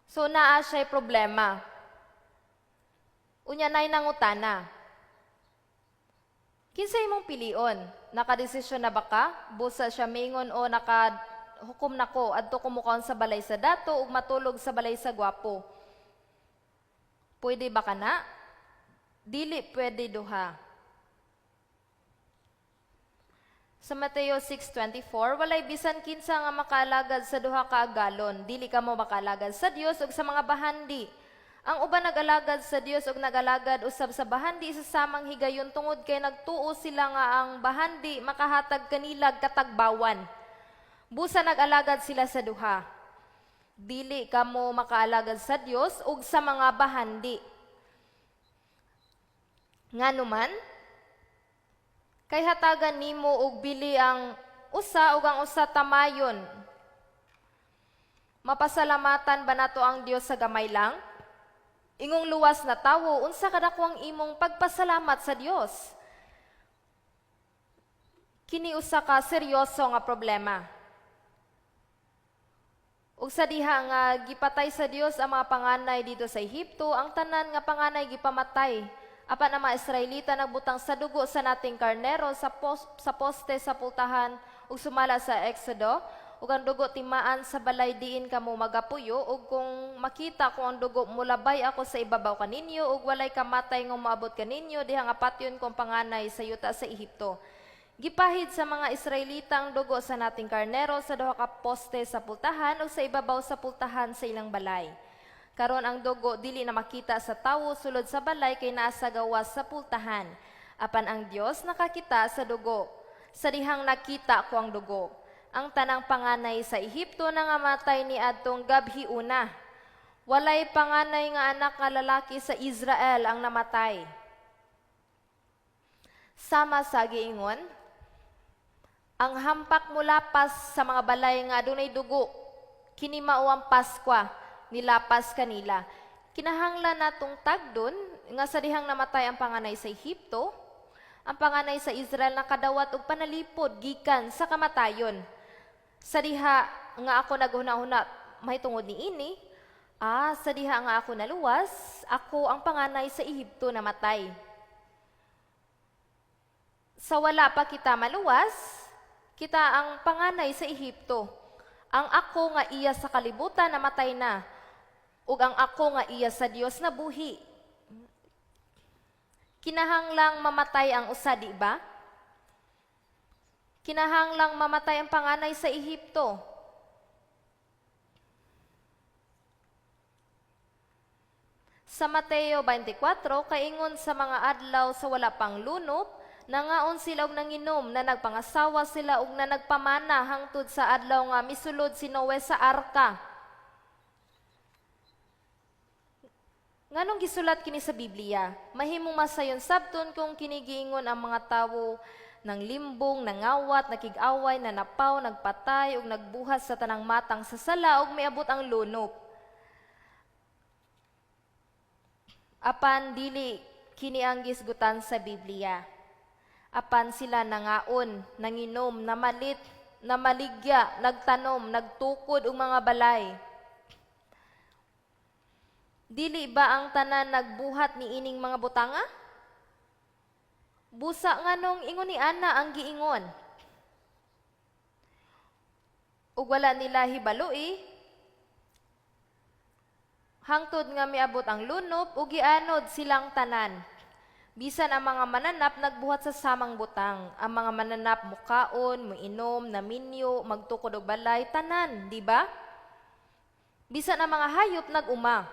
So naa siya'y problema. Unya na'y nangutana. Kinsa imong pilion? Nakadesisyon na ba ka? Busa siya mingon o nakahukom nako adto ko mukaon sa balay sa dato ug matulog sa balay sa gwapo. Pwede ba kana? Dili pwede duha. Sa Mateo 6:24, walay bisan kinsa nga makaalagad sa duha ka agalon. Dili kamo makaalagad sa Dios ug sa mga bahandi. Ang uban nag-alagad sa Dios ug nag-alagad usab sa bahandi sa samang higayon tungod kay nagtuo sila nga ang bahandi makahatag kanilag katagbawan. Busa nag-alagad sila sa duha. Dili kamo makaalagad sa Dios ug sa mga bahandi. Nganuman, kay hatagan nimo og bili ang usa ug ang usa tamayon. Mapasalamatan ba nato ang Dios sa gamay lang? Ingong luwas na tawo, unsa kadako ang imong pagpasalamat sa Dios? Kini usa ka seryoso nga problema. Ug sa diha nga gipatay sa Dios ang mga panganay dito sa Ehipto, ang tanan nga panganay gipamatay. Apan ang mga Israelita nagbutang sa dugo sa nating karnero sa poste sa pultahan ug sumala sa Exodo, ug ang dugo timaan sa balay diin kamo magapuyo, ug kung makita ko ang dugo mulabay ako sa ibabaw kaninyo ug walay kamatay nga moabot kaninyo diha nga patyon kong panganay sa yuta sa Ehipto. Gipahid sa mga Israelita ang dugo sa nating karnero sa duha ka poste sa pultahan ug sa ibabaw sa pultahan sa ilang balay. Karon ang dugo dili na makita sa tawo sulod sa balay kay naa sa gawas sa pultahan. Apan ang Dios nakakita sa dugo. Sa dihang nakita ko ang dugo, ang tanang panganay sa Ehipto nangamatay ni adtong gabhi una. Walay panganay nga anak nga lalaki sa Israel ang namatay. Sama sa giingon, ang hampak mulapas sa mga balay nga adunay dugo, kini mao ang Paskwa, nilapas kanila. Kinahanglan natong tagdon nga sa dihang namatay ang panganay sa Ehipto, ang panganay sa Israel nakadawat og panalipod gikan sa kamatayon. Sa diha nga ako naghuna-huna mahitungod niini, sa diha nga ako naluwas, ako ang panganay sa Ehipto namatay. Sa wala pa kita maluwas, kita ang panganay sa Ehipto. Ang ako nga iya sa kalibutan namatay na, ug ang ako nga iya sa Dios nabuhi. Kinahanglang mamatay ang usa, di ba? Kinahanglang mamatay ang panganay sa Ehipto. Sa Mateo 24, kaingon sa mga adlaw sa wala pang lunop, nangaon sila og nanginom, na nagpangasawa sila og na nagpamana hangtod sa adlaw nga misulod si Noe sa arka. Nganong gisulat kini sa Biblia? Mahimong masayon sabton kung kinigiingon ang mga tawo ng limbong, nangawat, nakig-away, nanapaw, nagpatay, ug nagbuhat sa tanang matang sa sala, ug miabot ang lunop. Apan dili kini ang gisgutan sa Biblia. Apan sila nangaon, nanginom, namalit, namaligya, nagtanom, nagtukod og mga balay. Dili ba ang tanan nagbuhat niining mga butanga? Busa nganong ingon ni Ana ang giingon. Ug wala nila hibaloi hangtod nga miabot ang lunop ug gianod silang tanan. Bisan ang mga mananap nagbuhat sa samang butang. Ang mga mananap mukaon, muinom, naminyo, magtukod og balay, tanan, di ba? Bisan ang mga hayop nag-uma.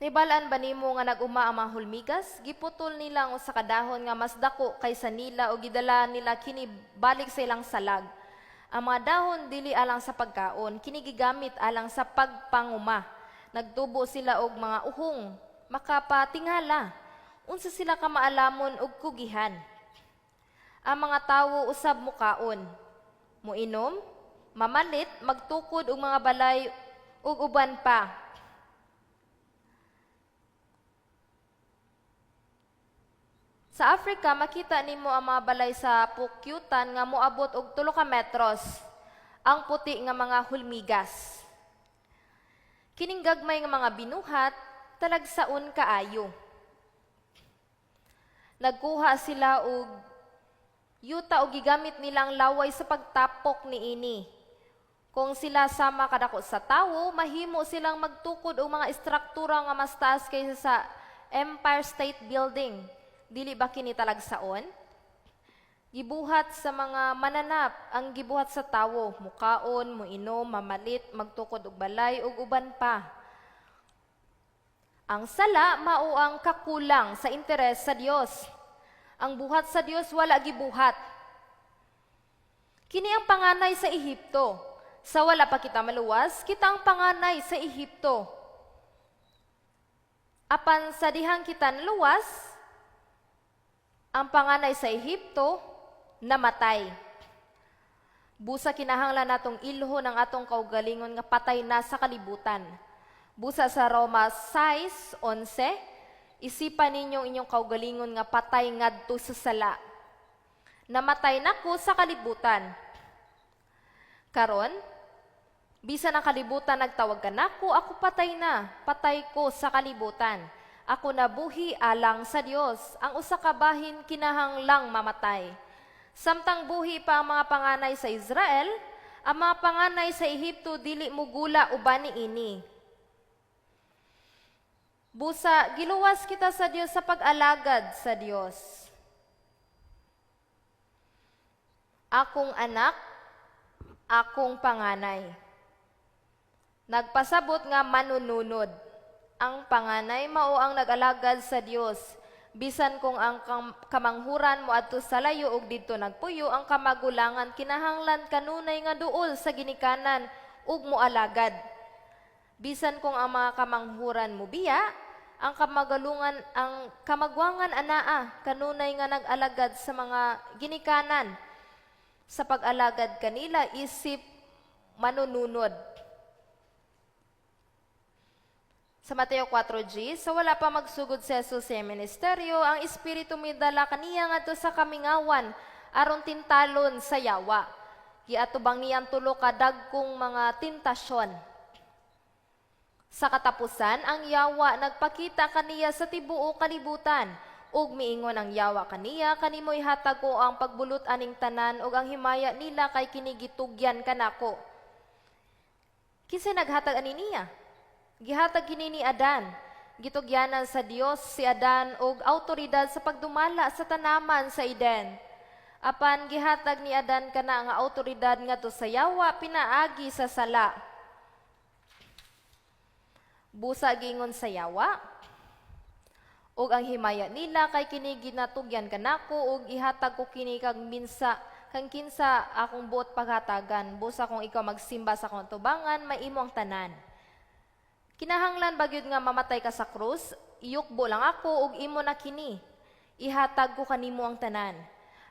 Nahibalaan ba nimo nga nag-uma ang mga hulmigas? Giputol nila ang usa ka dahon nga mas dako kaysa nila o gidala nila kini balik sa ilang salag. Ang mga dahon dili alang sa pagkaon, kini gigamit alang sa pagpanguma. Nagtubo sila og mga uhong, makapatingala. Unsa sila ka maalamon og kugihan? Ang mga tawo usab mukaon, muinom, mamalit, magtukod og mga balay ug uban pa. Sa Africa, makita nimo ang mga balay sa pukyutan nga moabot og 3 ka metros ang puti nga mga hulmigas. Kining gagmay nga mga binuhat talagsaon kaayo. Nagkuha sila og yuta og gigamit nila ang laway sa pagtapok niini. Kung sila sama kadako sa tawo, mahimo silang magtukod og mga istruktura nga mas taas kaysa sa Empire State Building. Dili ba kini talagsaon? Gibuhat sa mga mananap ang gibuhat sa tawo, mukaon, muinom, mamalit, magtukod og balay ug uban pa. Ang sala mao ang kakulang sa interes sa Dios. Ang buhat sa Dios wala gibuhat. Kini ang panganay sa Ehipto. Sa wala pa kita maluwas, kita ang panganay sa Ehipto. Apan sa dihang kita naluwas, ang panganay sa Ehipto namatay. Busa kinahanglan natong ilho ng atong kaugalingon nga patay na sa kalibutan. Busa sa Roma 6:11, isipan ninyo inyong kaugalingon nga patay ngadto sa sala. Namatay na ko sa kalibutan. Karon, bisan ang kalibutan nagtawag kanako, ako patay na, patay ko sa kalibutan. Ako nabuhi alang sa Dios. Ang usa ka bahin kinahanglang mamatay. Samtang buhi pa ang mga panganay sa Israel, ang mga panganay sa Ehipto dili mugula uban niini. Busa giluwas kita sa Dios sa pag-alagad sa Dios. Akong anak, akong panganay. Nagpasabot nga manununod. Ang panganay mao ang nag-alagad sa Dios. Bisan kung ang kamanghuran moadto sa layo ug didto nagpuyo, ang kamagulangan kinahanglan kanunay nga duol sa ginikanan ug moalagad. Bisan kung ang mga kamanghuran mobiya, ang kamagalungan, ang kamagwangan anaa kanunay nga nag-alagad sa mga ginikanan. Sa pag-alagad kanila isip manununod. Sa Mateo 4G, sa wala pa magsugod si Jesus sa ministeryo, ang Espiritu midala kaniya ngadto sa kamingawan aron tintalon sa yawa. Giatubang niyang tulo ka dagkong mga tentasyon. Sa katapusan, ang yawa nagpakita kaniya sa tibuok kalibutan. Ug miingon ang yawa kaniya, kanimo ihatag ko ang pagbulot aning tanan ug ang himaya nila kay kini gitugyan kanako. Kinsay naghatag ani niya? Gihatag kini ni Adan. Gitugyanan sa Dios si Adan og awtoridad sa pagdumala sa tanaman sa Eden. Apan gihatag ni Adan kana nga awtoridad ngadto sa yawa pinaagi sa sala. Busa giingon sa yawa, ug ang himaya nila kay kini ginatugyan kanako ug ihatag ko kini kag minsa kang kinsa akong buot paghatagan. Busa kung ikaw magsimba sa akong tubangan, maimo ang tanan. Kinahanglan ba gyud nga mamatay ka sa krus? Iyukbo lang ako ug imo na kini. Ihatag ko kanimo ang tanan.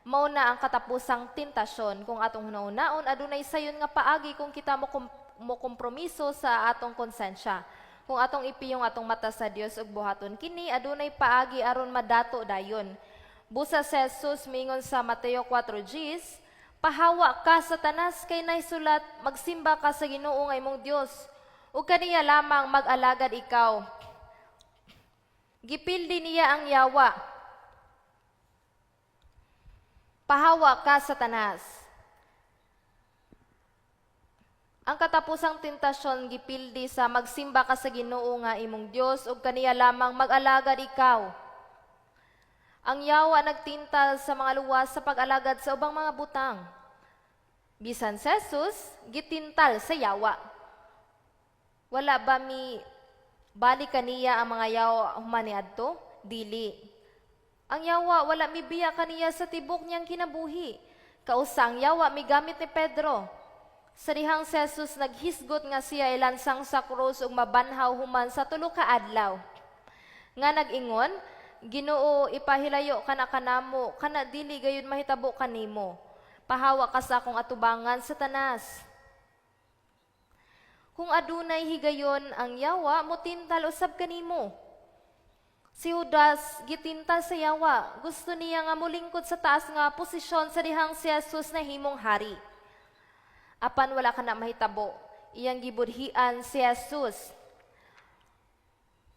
Mao na ang katapusang tentasyon. Kung atong hunahunaon, adunay sayon nga paagi kung kita mo kompromiso sa atong konsensya. Kung atong ipiyong atong mata sa Dios ug buhaton kini, adunay paagi aron madato dayon. Busa si Jesus mingon sa Mateo 4 Gs, pahawa ka Satanas kay nahisulat, magsimba ka sa Ginoo nga imong Dios ug kaniya lamang mag-alagad ikaw. Gipildi niya ang yawa. "Pahawa ka, Satanas." Ang katapusang tentasyon gipildi sa magsimba ka sa Ginoo nga imong Dios ug kaniya lamang mag-alagad ikaw. Ang yawa nagtintal sa mga luwas sa pag-alagad sa ubang mga butang. Bisan si Jesus gitintal sa yawa. Wala ba mi balik kaniya ang mga yawa human niadto? Dili. Ang yawa wala mibiya kaniya sa tibok niyang kinabuhi. Kausa ang yawa migamit ni Pedro. Sa dihang si Jesus naghisgot nga siya ilansang sa krus ug mabanhaw human sa 3 ka adlaw. Nga nag-ingon, "Ginoo, ipahilayo kana kanamo, kana dili gayud mahitabo kanimo. Pahawa ka sa akong atubangan, Satanas." Kung adunay higayon ang yawa, motintal usab kanimo. Si Judas gitintal sa yawa. Gusto niya nga molingkod sa taas nga posisyon sa dihang si Jesus nahimong hari. Apan wala kana mahitabo. Iyang gibudhian si Jesus.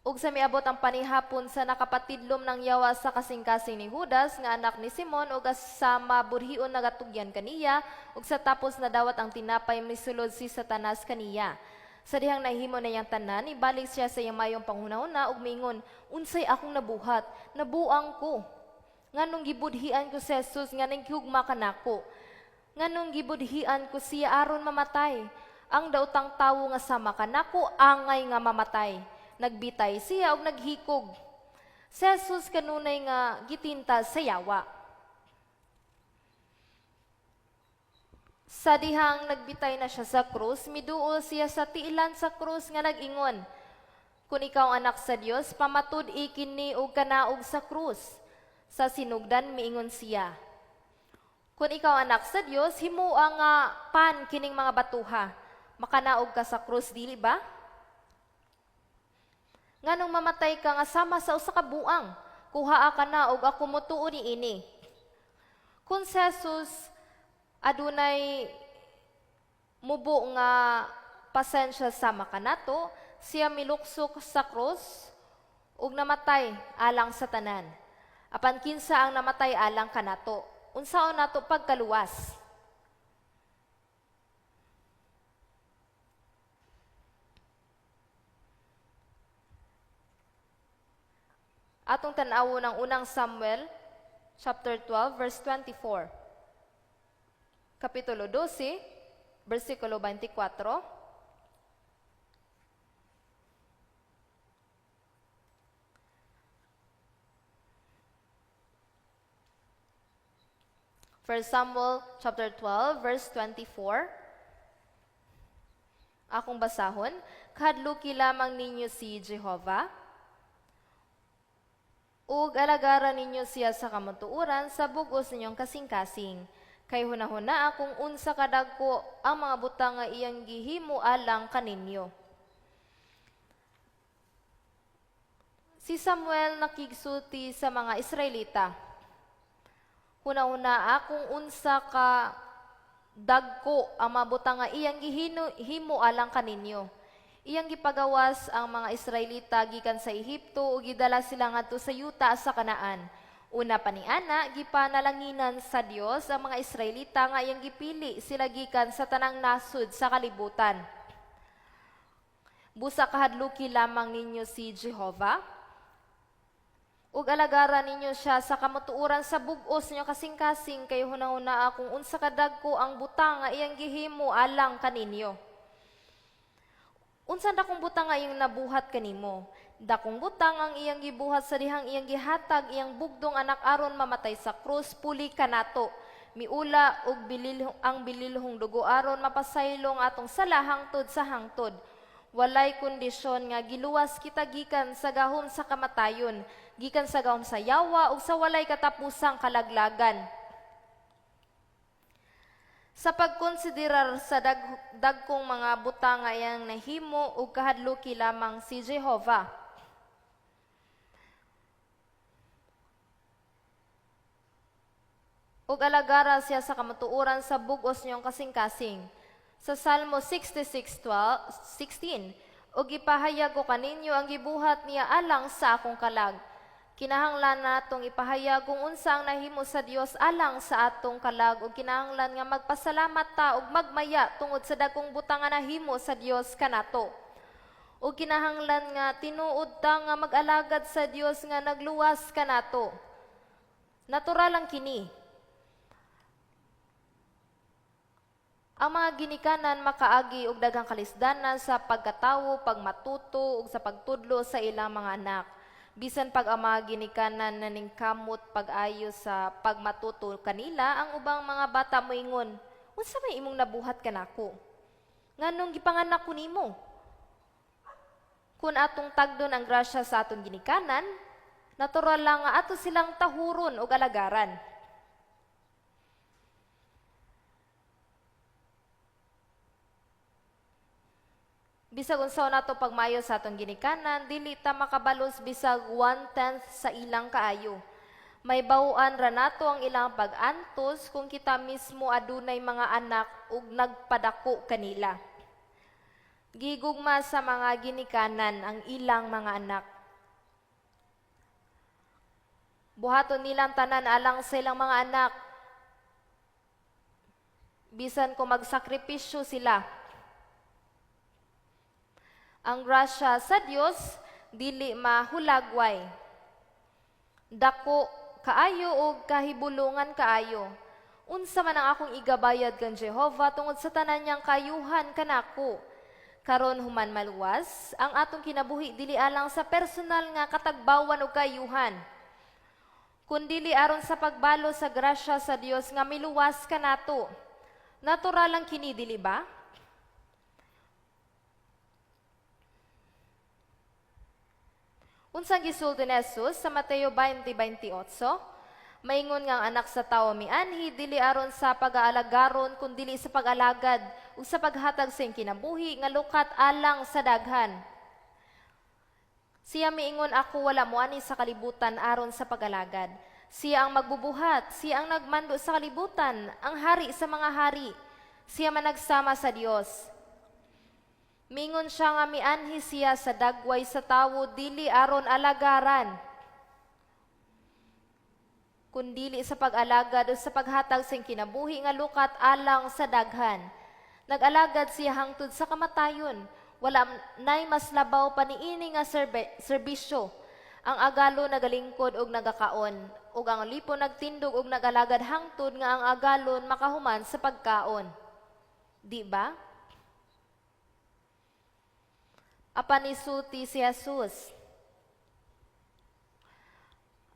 Ug sa miabot ang panihapon sa nakapatidlom ng yawa sa kasing-kasing ni Judas nga anak ni Simon ug sama budhion nagatugyan kaniya, ug sa tapos nadawat ang tinapay, misulod si Satanas kaniya. Sa dihang nahimo na iyang tanan, ibalik siya sa iyang mayong panghunahuna ug miingon, "Unsay akong nabuhat? Nabuang ko. Nganong gibudhian ko si Jesus nga naghugma kanako? Nganong gibudhian ko siya aron mamatay? Ang daotang tawo nga sama kanako angay nga mamatay." Nagbitay siya og naghikog. Si Jesus kanunay nga gitintal sa yawa. Sa dihang nagbitay na siya sa krus, miduol siya sa tiilan sa krus nga nag-ingon, "Kung ikaw anak sa Dios, pamatud-i kini og kanaog sa krus." Sa sinugdan miingon siya, "Kung ikaw anak sa Dios, himua nga pan kining mga batuha. Makanaog ka sa krus, dili ba? Nganong mamatay ka nga sama sa usa ka buang? Kuhaa ka na og ako motuo niini." Kung si Jesus adunay mubo nga pasensya sama kanato, siya miluksok sa krus ug namatay alang sa tanan. Apan kinsa ang namatay alang kanato? Unsaon nato pagkaluwas? Atong tan-awon ang unang Samuel chapter 12 verse 24. Kapitulo 12, versikulo 24. 1 Samuel chapter 12 verse 24. Akong basahon, "Kahadluki lamang ninyo si Jehova, ug alagaran ninyo siya sa kamatuoran sa bug-os ninyong kasing-kasing. Kay hunahuna kung unsa kadagko ang mga butang nga iyang gihimo alang kaninyo." Si Samuel nakigsulti sa mga Israelita. Hunahuna kung unsa ka dagko ang mga butang nga iyang gihimo alang kaninyo. Iyang gipagawas ang mga Israelita gikan sa Ehipto ug gidala sila ngadto sa yuta sa Kanaan. Una pa niana, gipanalanginan sa Dios ang mga Israelita nga iyang gipili sila gikan sa tanang nasud sa kalibutan. Busa kahadluki lamang ninyo si Jehova, ug alagaran ninyo siya sa kamatuoran sa bug-os ninyo kasing-kasing, kay hunahuna kung unsa kadagko ang butang nga iyang gihimo alang kaninyo. Unsa dakong butang nga iyang nabuhat kanimo? Dakong butang ang iyang gibuhat sa dihang iyang gihatag iyang bugdong anak aron mamatay sa krus puli kanato. Miula og ang bililhong dugo aron mapasaylong atong sala hangtod sa hangtod. Walay kondisyon nga giluwas kita gikan sa gahom sa kamatayon, gikan sa gahom sa yawa ug sa walay katapusang kalaglagan. Sa pagkonsiderar sa dagkong mga butang nga iyang nahimo ug kahadluki lamang si Jehova. Ug alagara siya sa kamatuoran sa bug-os niyong kasing-kasing. Sa Salmo 66:16, "Ug ipahayag ko kaninyo ang gibuhat niya alang sa akong kalag. Kinahanglan natong ipahayag kung unsa ang nahimo sa Dios alang sa atong kalag ug kinahanglan nga magpasalamat ta ug magmaya tungod sa dagkong butang nga nahimo sa Dios kanato. Ug kinahanglan nga tinuod ta nga mag-alagad sa Dios nga nagluwas kanato. Natural lang kini. Ang mga ginikanan makaagi og daghang kalisdanan sa pagkatawo, pagmatuto ug sa pagtudlo sa ilang mga anak. Bisan pag ang mga ginikanan naningkamot pag-ayo sa pagmatuto kanila, ang ubang mga bata moingon, "Unsa may imong nabuhat kanako? Nganong gipanganak ko nimo?" Kung atong tagdon ang grasya sa atong ginikanan, natural lang nga ato silang tahuron og alagaran. Bisag unsaon nato pagmayo sa atong ginikanan, dili ta makabalos bisag 1/10 sa ilang kaayo. May bawaan ra nato ang ilang pag-antos kung kita mismo adunay mga anak ug nagpadako kanila. Gigugma sa mga ginikanan ang ilang mga anak. Buhaton nilang tanan alang sa ilang mga anak. Bisan kung magsakripisyo sila. Ang grasya sa Dios dili mahulagway. Dako kaayo og kahibulungan kaayo. Unsa man ang akong igabayad kan Jehova tungod sa tanan niyang kayuhan kanako. Karon human maluwas, ang atong kinabuhi dili alang sa personal nga katagbawan og kayuhan, kundili aron sa pagbalo sa grasya sa Dios nga miluwas kanato. Natural lang kini, dili ba? Unsang gisulti ni Jesus sa Mateo 20:28? Maingon nga ang anak sa tawo mianhi dili aron sa pag-aalagaron kun dili sa pag-alagad ug sa paghatag sa iyang kinabuhi nga lukat alang sa daghan. Siya miingon, "Ako wala moani sa kalibutan aron sa pag-alagad." Siya ang magbubuhat, siya ang nagmando sa kalibutan, ang hari sa mga hari. Siya man nagsama sa Dios. Mingon siya nga mianhi siya sa dagway sa tawo dili aron alagaran, kundili sa pag-alagad o sa paghatag sa kinabuhi nga lukat alang sa daghan. Nag-alagad siya hangtod sa kamatayon. Wala nay mas labaw pa niini nga serbisyo. Ang agalo nagalingkod og nagakaon, ug ang ulipon nagtindog og nag-alagad hangtod nga ang agalon makahuman sa pagkaon. Di ba? Apan isulti si Jesus,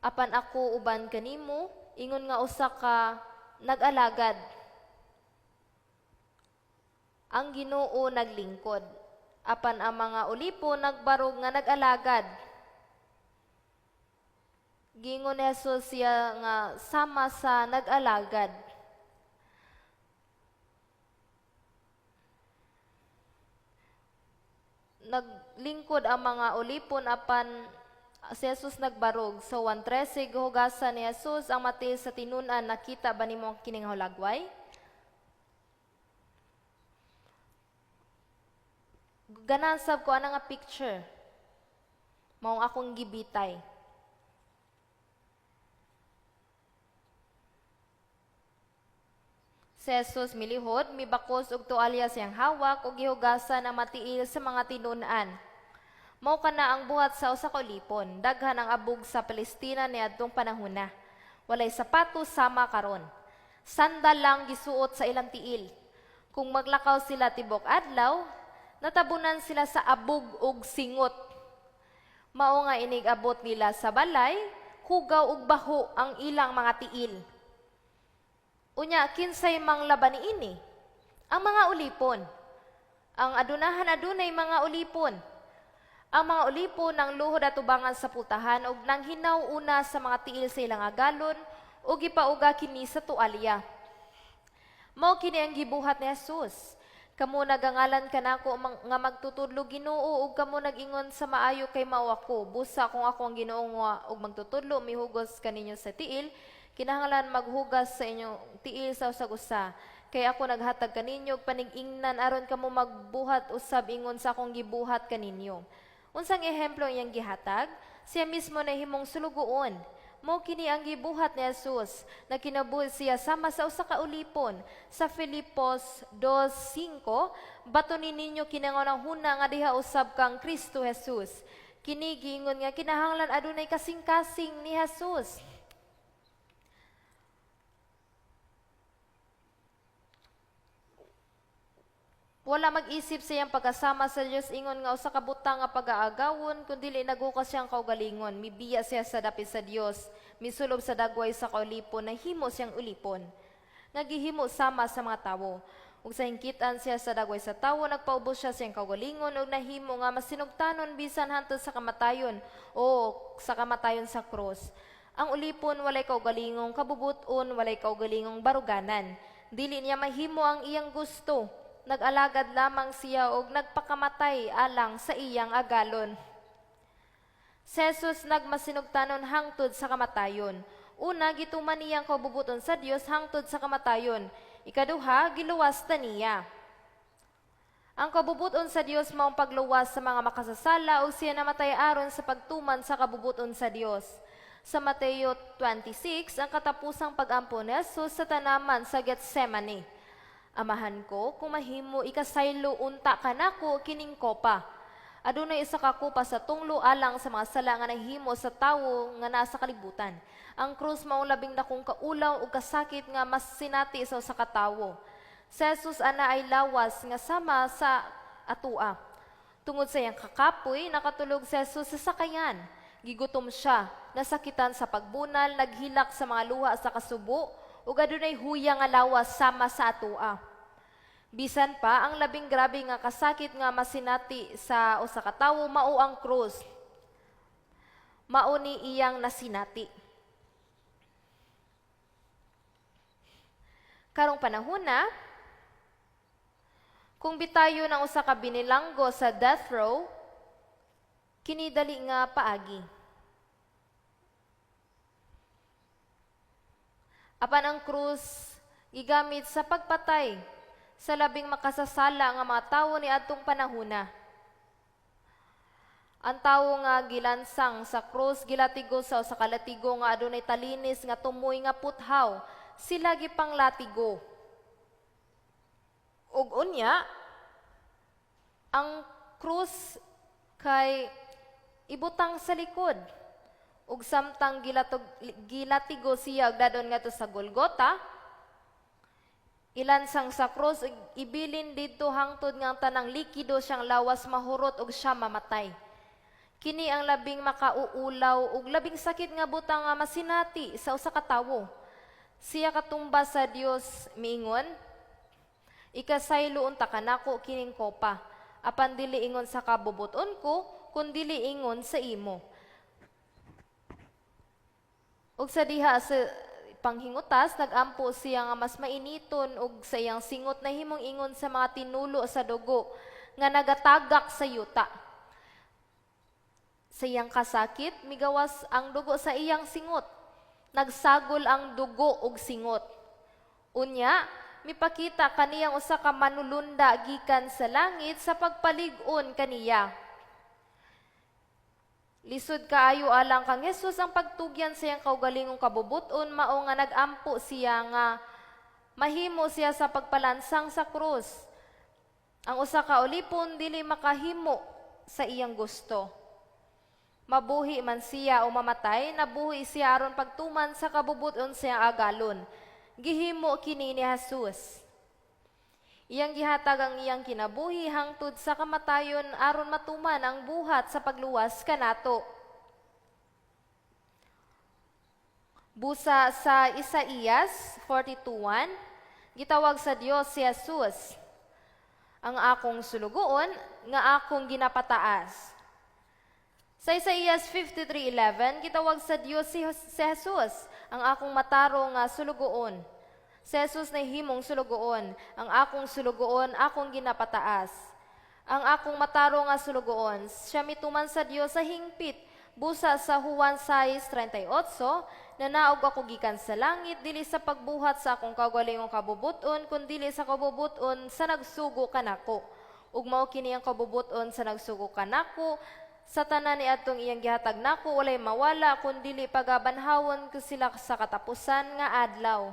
"Apan ako uban kanimo, ingon nga usa ka nag-alagad. Ang Ginoo naglingkod, apan ang mga ulipon nagbarog nga nag-alagad." Giingon ni Jesus siya nga sama sa nag-alagad. Naglingkod ang mga ulipon apan si Jesus nagbarog. So 1:13, gihugasan ni Jesus ang matiil sa tinun-an. Nakita ba nimo ang kining hulagway? Ganahan sab ko ana nga picture. Maong akong gibitay. Si Jesus milihod, mibakos og tualya siyang hawak ug gihugasan ang matiil sa mga tinun-an. Mao kana ang buhat sa usa ka ulipon. Daghan ang abog sa Palestina niadtong panahona. Walay sapatos sama karon. Sandal lang gisuot sa ilang tiil. Kung maglakaw sila tibok adlaw, natabunan sila sa abog ug singot. Mao nga inig abot nila sa balay, hugaw ug baho ang ilang mga tiil. Unya, kinsay manglaba niini? Ang mga ulipon. Ang adunahan adunay mga ulipon. Ang mga ulipon nang luhod atubangan sa pultahan ug nang hinaw una sa mga tiil sa ilang agalon ug gipauga kini sa tualya. Mao kini ang gibuhat ni Jesus. Kamo nagangalan kanako nga magtutudlo Ginoo ug kamo nag-ingon sa maayo kay mao ako. Busa kung ako ang Ginoo nga ug magtutudlo mihugos kaninyo sa tiil, kinahanglan maghugas sa inyong tiil sa usag-usa. Kay ako naghatag kaninyo og panig-ingnan aron kamo magbuhat usab ingon sa akong gibuhat kaninyo. Unsang ehemplo iyang gihatag? Siya mismo nahimong sulugoon. Mao kini ang gibuhat ni Jesus, nakinabuhi siya sama sa usa ka ulipon. Sa Filipos 2:5, "Batunin ninyo kining hunahuna nga diha usab kang Kristo Jesus." Kini giingon nga kinahanglan adunay kasing-kasing ni Jesus. Wala mag-isip sa iyang pagkasama sa Dios ingon nga usa ka butang nga pagaagawon, kun dili naghukas siyang kaugalingon, mibiya siya sa dapit sa Dios, misulob sa dagway sa kaulipon, nahimo siyang ulipon nga gihimo sama sa mga tawo. Ug sa hingkitan siya sa dagway sa tawo, nagpaubos siya sa iyang kaugalingon ug nahimo nga masinugtanon bisan hantod sa kamatayon o sa kamatayon sa krus. Ang ulipon walay kaugalingong kabubuton, walay kaugalingong baruganan. Dili niya mahimo ang iyang gusto. Nag-alagad lamang siya og nagpakamatay alang sa iyang agalon. Si Jesus nagmasinugtanon hangtod sa kamatayon. Una, gituman niyang kabubuton sa Dios hangtod sa kamatayon. Ikaduha, giluwas ta niya. Ang kabubuton sa Dios maong pagluwas sa mga makasasala, ug siya namatay aron sa pagtuman sa kabubuton sa Dios. Sa Mateo 26, ang katapusang pagampo ni Jesus sa tanaman sa Getsemane. "Amahan ko, kung mahimo, ikasaylo unta kanako kining kopa." Adunay isa ka kopa sa tunglo alang sa mga sala nga nahimo sa tawo nga naa sa kalibutan. Ang krus mao labing dakong kaulaw ug kasakit nga masinati sa usa ka tawo. Si Jesus ana ay lawas nga sama sa atua. Tungod sa iyang kakapoy, nakatulog si Jesus sa sakayan. Gigutom siya, nasakitan sa pagbunal, naghilak sa mga luha sa kasubo, ug adunay huya nga lawas sama sa atua. Bisan pa, ang labing grabe nga kasakit nga masinati sa usa ka tawo mao ang krus. Mao ni iyang nasinati. Karong panahon na, kung bitayo ng usa ka binilanggo sa death row, kini dali nga paagi. Apan ang krus gigamit sa pagpatay sa labing makasasala nga mga tawo niadtong panahona. Ang tawo nga gilansang sa krus gilatigo sa usa ka latigo nga adunay talinis nga tumoy nga puthaw, sila gipanglatigo. Ug unya, ang krus kay ibutang sa likod. Ug samtang gilatigo siya og dadon ngadto sa Golgota, ilansang sa krus ug ibilin didto hangtod nga ang tanang likido siyang lawas mahurot ug siya mamatay. Kini ang labing makauulaw ug labing sakit nga butang nga masinati sa usa ka tawo. Siya katumba sa Dios miingon, "Ikasaylo unta kanako kining kopa, apan dili ingon sa kabubuton ko, kun dili ingon sa imo." Ug sa diha sa panghingutas, nagampo siya nga mas mainiton ug sa iyang singot nahimong ingon sa mga tinulo sa dugo nga nagatagak sa yuta. Sa iyang kasakit, migawas ang dugo sa iyang singot. Nagsagol ang dugo ug singot. Unya, mipakita kaniyang usa ka manulunda gikan sa langit sa pagpalig-on kaniya. Lisod kaayo alang kang Jesus ang pagtugyan sa iyang kaugalingong kabubuton, mao nga nagampo siya nga mahimo siya sa pagpalansang sa krus. Ang usa ka ulipon dili makahimo sa iyang gusto. Mabuhi man siya o mamatay, nabuhi siya aron pagtuman sa kabubuton sa iyang agalon. Gihimo kini ni Jesus. Iyang gihatag ang iyang kinabuhi hangtod sa kamatayon aron matuman ang buhat sa pagluwas kanato. Busa sa Isaías 42:1, gitawag sa Dios si Jesus, "Ang akong sulugoon nga akong ginapataas." Sa Isaías 53:11, gitawag sa Dios si Jesus, "Ang akong matarong nga sulugoon." Si Jesus nahimong sulugoon, "Ang akong sulugoon, akong ginapataas. Ang akong matarong nga sulugoon." Siya mituman sa Dios sa hingpit. Busa sa Juan 6:38, "Nanaog ako gikan sa langit, dili sa pagbuhat sa akong kaugalingong kabubuton, kundili sa kabubuton sa nagsugo kanako. Ug mao kini ang kabubuton sa nagsugo kanako, Sa tanan ni atong iyang gihatag nako, walay mawala kun dili pagabanhawon ko sila sa katapusan nga adlaw.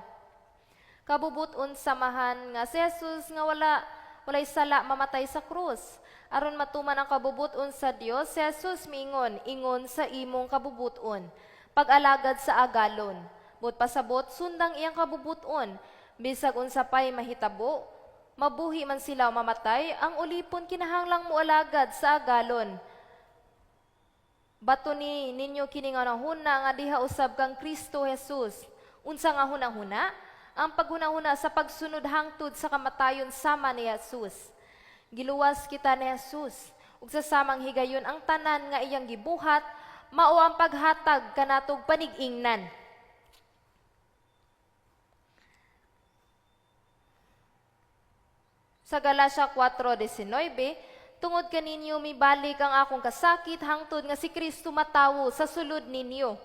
Kabubut-on samahan nga si Jesus nga walay sala mamatay sa krus aron matuman ang kabubut-on sa Dios. Si Jesus miingon, "Ingon sa imong kabubut-on." Pag-alagad sa agalon. Buot pasabot, sundang iyang kabubut-on. Bisag unsa pay mahitabo, mabuhi man sila o mamatay, ang ulipon kinahanglang moalagad sa agalon. Batuni ninyo kini nga hunahuna nga diha usab kang Kristo Jesus. Unsa nga hunahuna? Ang paghunahuna sa pagsunod hangtod sa kamatayon sama ni Jesus. Giluwas kita ni Jesus. Ug sa samang higayon, ang tanan nga iyang gibuhat mao ang paghatag kanatog panig-ingnan. Sa Galacia 4:19, "Tungod kaninyo mibalik ang akong kasakit hangtod nga si Kristo matawo sa sulod ninyo."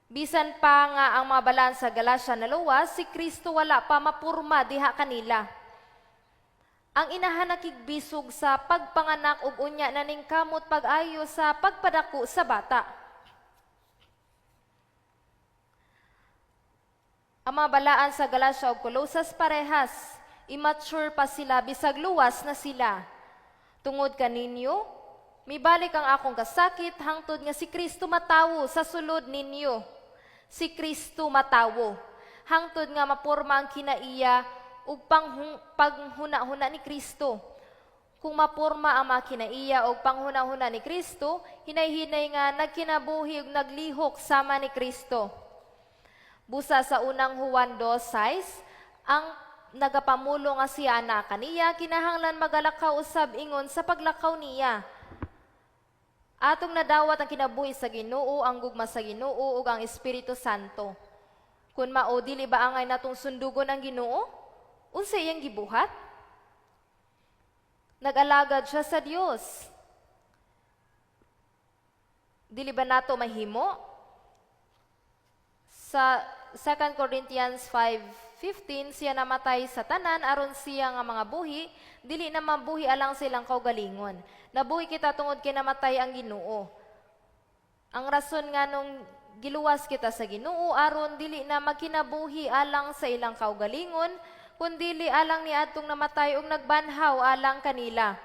Bisan pa nga ang mga balaan sa Galacia naluwas, si Kristo wala pa mapurma diha kanila. Ang inahan nakigbisog sa pagpanganak ug unya naningkamot pag-ayo sa pagpadako sa bata. Ang mga balaan sa Galacia ug Colosas parehas, immature pa sila bisag luwas na sila. "Tungod kaninyo, mibalik ang akong kasakit hangtod nga si Kristo matawo sa sulod ninyo." Si Kristo matawo hangtod nga mapurma ang kinaiya ug panghuna-huna ni Kristo. Kung mapurma ang mga kinaiya ug panghuna-huna ni Kristo, hinay-hinay nga nagkinabuhi ug naglihok sama ni Kristo. Busa sa Unang Juan 2:6, ang nagapamulo nga siya na kaniya kinahanglan magalakaw usab ingon sa paglakaw niya. Atong nadawat ang kinabuhi sa Ginoo, ang gugma sa Ginoo ug ang Espiritu Santo. Kun mao, dili ba angay natong sundugon ang Ginoo? Unsa iyang gibuhat? Nag-alagad siya sa Dios. Dili ba nato mahimo? Sa 2 Corinthians 5:15, siya namatay sa tanan aron siya nga mga buhi dili na mabuhi alang silang kaugalingon. Nabuhi kita tungod kay namatay ang Ginoo. Ang rason nganong giluwas kita sa Ginoo aron dili na magkinabuhi alang sa ilang kaugalingon, kundili alang ni atong namatay ug nagbanhaw alang kanila.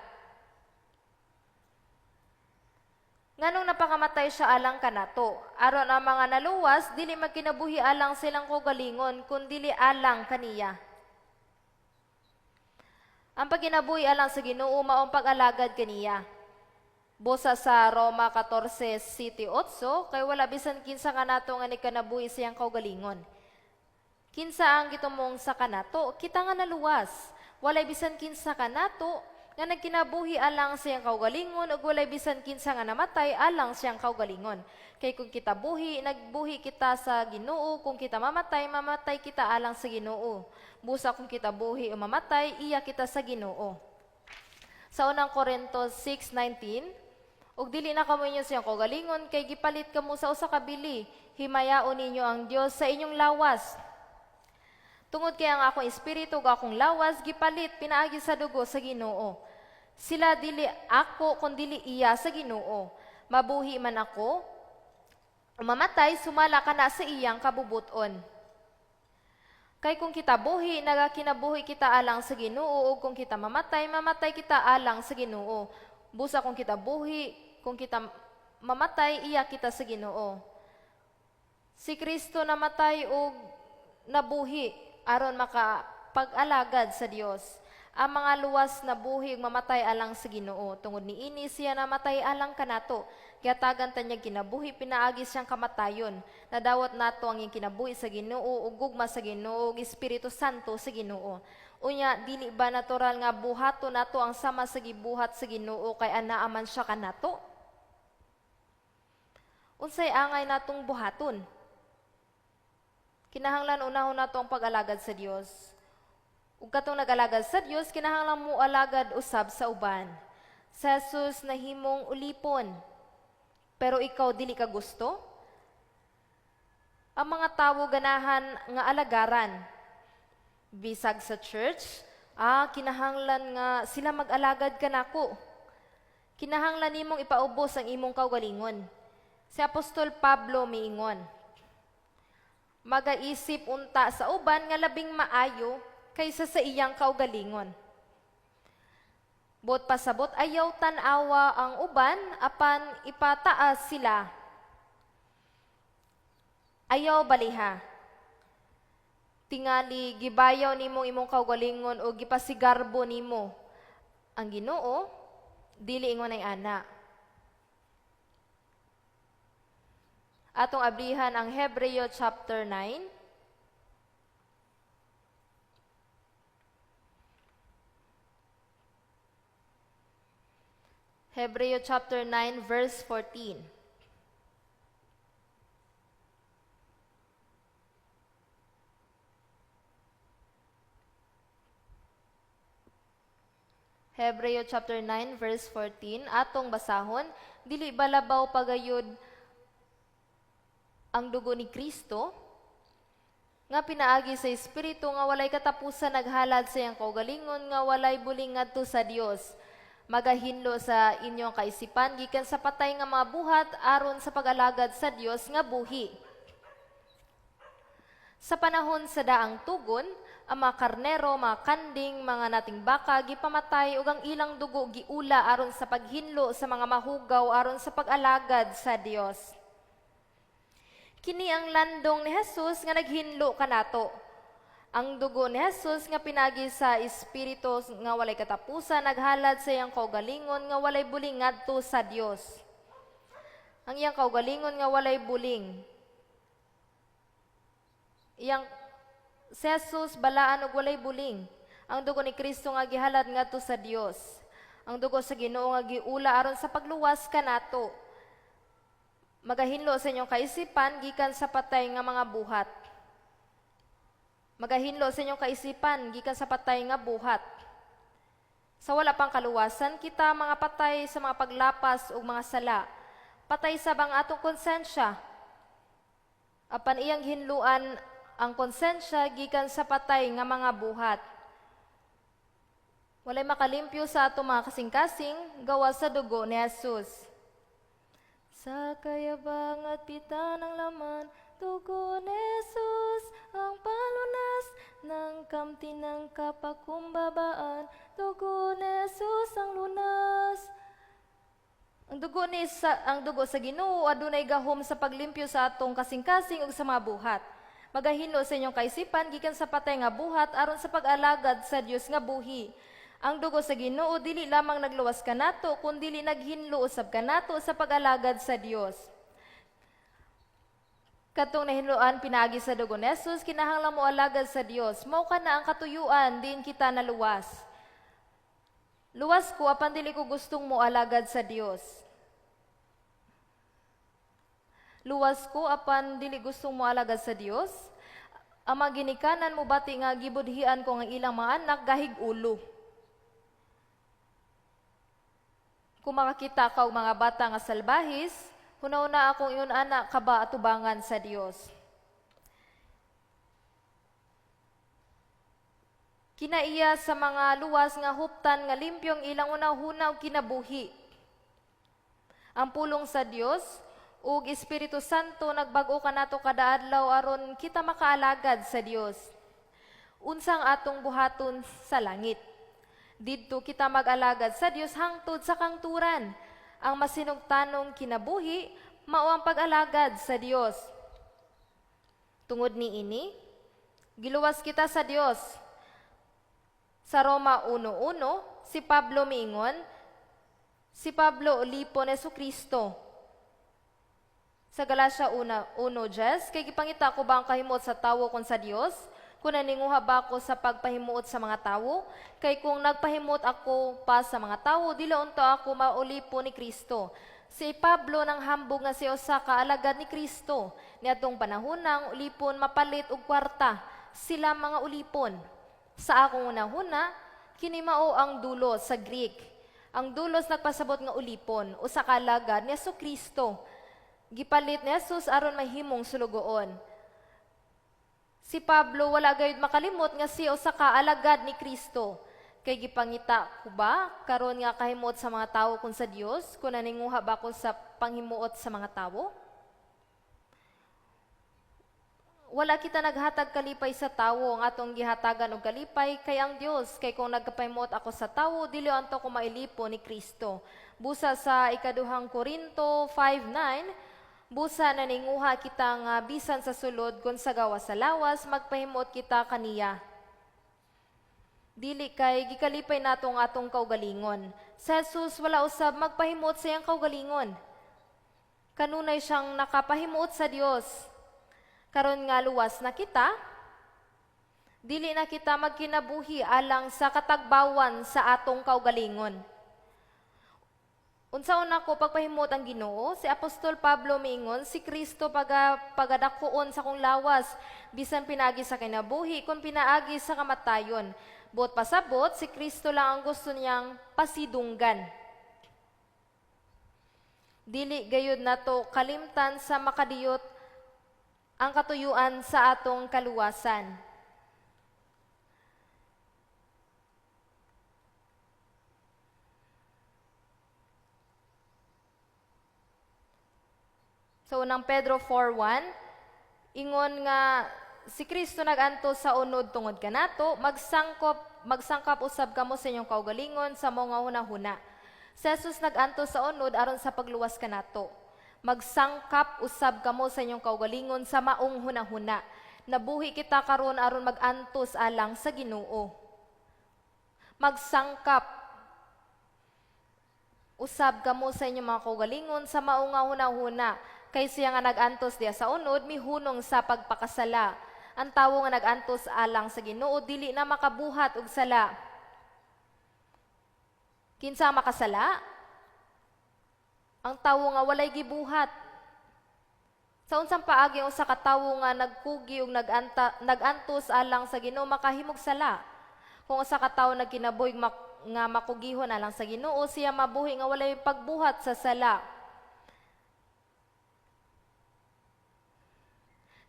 Nganong napakamatay siya alang kanato? Aron ang mga naluwas dili magkinabuhi alang silang kaugalingon, kundili alang kaniya. Ang pagkinabuhi alang sa Ginoo mao ang pag-alagad kaniya. Busa sa Roma 14:7-8, kay wala bisan kinsa kanato nga nikanabuhi sa iyang kaugalingon. Kinsa ang gitumong sa kanato? Kita nga naluwas. Walay bisan kinsa kanato nga nagkinabuhi alang sa iyang kaugalingon ug walay bisan kinsa nga namatay alang sa iyang kaugalingon. Kay kung kita buhi, nagbuhi kita sa Ginoo, kung kita mamatay, mamatay kita alang sa Ginoo. Busa kung kita buhi o mamatay, iya kita sa Ginoo. Sa Unang Korinto 6:19, ug dili na kamo inyo sa iyang kaugalingon kay gipalit kamo sa usa ka bili. Himayaon ninyo ang Dios sa inyong lawas. Tungod kay ang akong espiritu ug akong lawas gipalit pinaagi sa dugo sa Ginoo. Sila dili ako kun dili iya sa Ginoo. Mabuhi man ako o mamatay, sumala kana sa iyang kabubuton. Kay kung kita buhi, nagakinabuhi kita alang sa Ginoo, ug kung kita mamatay, mamatay kita alang sa Ginoo. Busa kung kita buhi, kung kita mamatay, iya kita sa Ginoo. Si Kristo namatay ug nabuhi aron makapag-alagad sa Dios. Ang mga luwas na buhi ug mamatay alang sa Ginoo. Tungod niini siya namatay alang kanato. Gihatagan ta niya kinabuhi pinaagi siyang kamatayon. Nadawat nato ang iyang kinabuhi sa Ginoo ug gugma sa Ginoo ug Espiritu Santo sa Ginoo. Unya dili ba natural nga buhaton nato ang sama sa gibuhat sa Ginoo kay anaa man siya kanato? Unsay angay natong buhaton? Kinahanglan unahon nato ang pag-alagad sa Dios. Ug katong nag-alagad sa Dios, kinahanglan mo alagad usab sa uban. Sa Jesus nahimong ulipon. Pero ikaw dili ka gusto? Ang mga tawo ganahan nga alagaran. Bisag sa church, kinahanglan nga sila mag-alagad kanako. Kinahanglan nimong ipaubos ang imong kaugalingon. Si Apostol Pablo miingon, "Magaisip unta sa uban nga labing maayo kaysa sa iyang kaugalingon." Buot pasabot, ayaw tan-awa ang uban apan ipataas sila. Ayaw baliha. Tingali gibayaw nimo imong kaugalingon o gipasigarbo nimo ang Ginoo, dili ingon ay ana. Atong ablihan ang Hebreo chapter 9. Hebreo chapter 9 verse 14. Hebreo chapter 9 verse 14, atong basahon, dili ba labaw pagayod ang dugo ni Kristo nga pinaagi sa Espiritu nga walay katapusan naghalad sa iyang kaugalingon nga walay buling ngadto sa Dios, magahinlo sa inyong kaisipan gikan sa patay nga mga buhat aron sa pag-alagad sa Dios nga buhi? Sa panahon sa daang tugon, ang mga karnero, mga kanding, mga nating baka gipamatay ug ang ilang dugo giula aron sa paghinlo sa mga mahugaw aron sa pag-alagad sa Dios. Kini ang landong ni Jesus nga naghinlo kanato. Ang dugo ni Jesus nga pinagi sa Espiritu nga walay katapusan naghalad sa iyang kaugalingon nga walay buling ngadto sa Dios. Ang iyang kaugalingon nga walay buling. Iyang si Jesus balaan og walay buling. Ang dugo ni Kristo nga gihalad ngadto sa Dios. Ang dugo sa Ginoo nga giula aron sa pagluwas kanato. Magahinlo sa inyong kaisipan gikan sa patay nga mga buhat. Magahinlo sa inyong kaisipan gikan sa patay nga buhat. Sa wala pang kaluwasan, kita mga patay sa mga paglapas ug mga sala. Patay sab ang atong konsensya. Apan iyang hinluan ang konsensya gikan sa patay nga mga buhat. Walay makalimpyo sa atong mga kasing-kasing gawa sa dugo ni Jesus. Sa kayabang at pita ng laman, dugo ni Jesus ang palunas ng kamti ng kapakumbabaan, dugo ni Jesus ang lunas. Ang dugo sa Ginoo adunay gahom sa paglimpyo sa atong kasing-kasing ug sa mga buhat. Magahinlo sa inyong kaisipan gikan sa patay nga buhat aron sa pag-alagad sa Dios nga buhi. Ang dugo sa Ginoo dili lamang nagluwas kanato kun dili naghinlo usab kanato sa pag-alagad sa Dios. Katong nahinloan pinaagi sa dugo ni Jesus, kinahanglan mo alagad sa Dios. Mao kana ang katuyuan diin kita naluwas. Luwas ko apan dili ko gustong mo alagad sa Dios. Luwas ko apan dili gustong mo alagad sa Dios. Ang mga ginikanan mo bati nga gibudhian ko ang ilang mga anak gahig ulo. Kung makakita ka og mga bata nga salbahis, hunaw-na akong ingon anak ka ba atubangan sa Dios. Kinaiya sa mga luwas nga huptan nga limpyong ilang unahuna og kinabuhi. Ang pulong sa Dios ug Espiritu Santo nagbag-o kanato kada adlaw aron kita makaalagad sa Dios. Unsang atong buhaton sa langit? Didto kita mag-alagad sa Dios hangtod sa kangturan. Ang masinugtanong kinabuhi mao ang pag-alagad sa Dios. Tungod niini, giluwas kita sa Dios. Sa Roma 1:1, si Pablo miingon, si Pablo ulipon ni Jesucristo. Sa Galatia 1:10, kay gipangita ko ba ang kahimuot sa tawo kon sa Dios? Kung naninguha ba ako sa pagpahimuot sa mga tawo? Kay kung nagpahimuot ako pa sa mga tawo, dili unta ako maulipon ni Kristo. Si Pablo nang hambog nga si usa ka alagad ni Kristo. Niadtong panahonang ulipon mapalit og kwarta, sila mga ulipon. Sa akong unahuna, kini mao ang dulos sa Greek. Ang dulos nagpasabot nga ulipon, usa ka alagad ni Jesucristo. Gipalit ni Jesus aron mahimong sulugoon. Si Pablo wala gayud makalimot nga siya usa ka alagad ni Kristo. Kay gipangita ko ba karon nga kahimuot sa mga tawo kun sa Dios, kun naninguha ba ko sa panghimuot sa mga tawo? Wala kita naghatag kalipay sa tawo, ang atong gihatagan og kalipay kay ang Dios, kay kung nagkapahimuot ako sa tawo, dili anto ko mailipo ni Kristo. Busa sa ikaduhang Korinto 5:9, busa naninguha kita nga bisan sa sulod kun sa gawas sa lawas, magpahimuot kita kaniya. Dili kay gikalipay nato ang atong kaugalingon. Sa Jesus wala usab magpahimuot sa iyang kaugalingon. Kanunay siyang nakapahimuot sa Dios. Karon nga luwas na kita, dili na kita magkinabuhi alang sa katagbawan sa atong kaugalingon. Unsaon nako pagpahimuot ang Ginoo? Si Apostol Pablo miingon, si Kristo pagadakuon sa kong lawas, bisan pinaagi sa kinabuhi, kun pinaagi sa kamatayon. Buot pasabot, si Kristo lang ang gusto niyang pasidunggan. Dili gayud nato kalimtan sa makadiyot ang katuyuan sa atong kaluwasan. Sa unang Pedro 4:1, ingon nga si Kristo nag-antos sa unod tungod kanato, magsangkap usab kamo sa inyong kaugalingon sa mga hunahuna. Si Jesus nag-antos sa unod aron sa pagluwas kanato. Magsangkap usab kamo sa inyong kaugalingon sa maong hunahuna. Nabuhi kita karon aron mag-antos alang sa Ginoo. Magsangkap usab kamo sa inyong mga kaugalingon sa maong nga hunahuna. Kay siya nga nag-antos diya sa unod, mihunong sa pagpakasala. Ang tawo nga nag-antos alang sa Ginoo dili na makabuhat og sala. Kinsa makasala? Ang tawo nga walay gibuhat. Sa unsang paagi ang usa ka tawo nga nagkugi ug nag-antos alang sa Ginoo makahimog sala? Kung usa ka tawo nagkinabuhi nga makugihon alang sa Ginoo, siya mabuhi nga walay pagbuhat sa sala.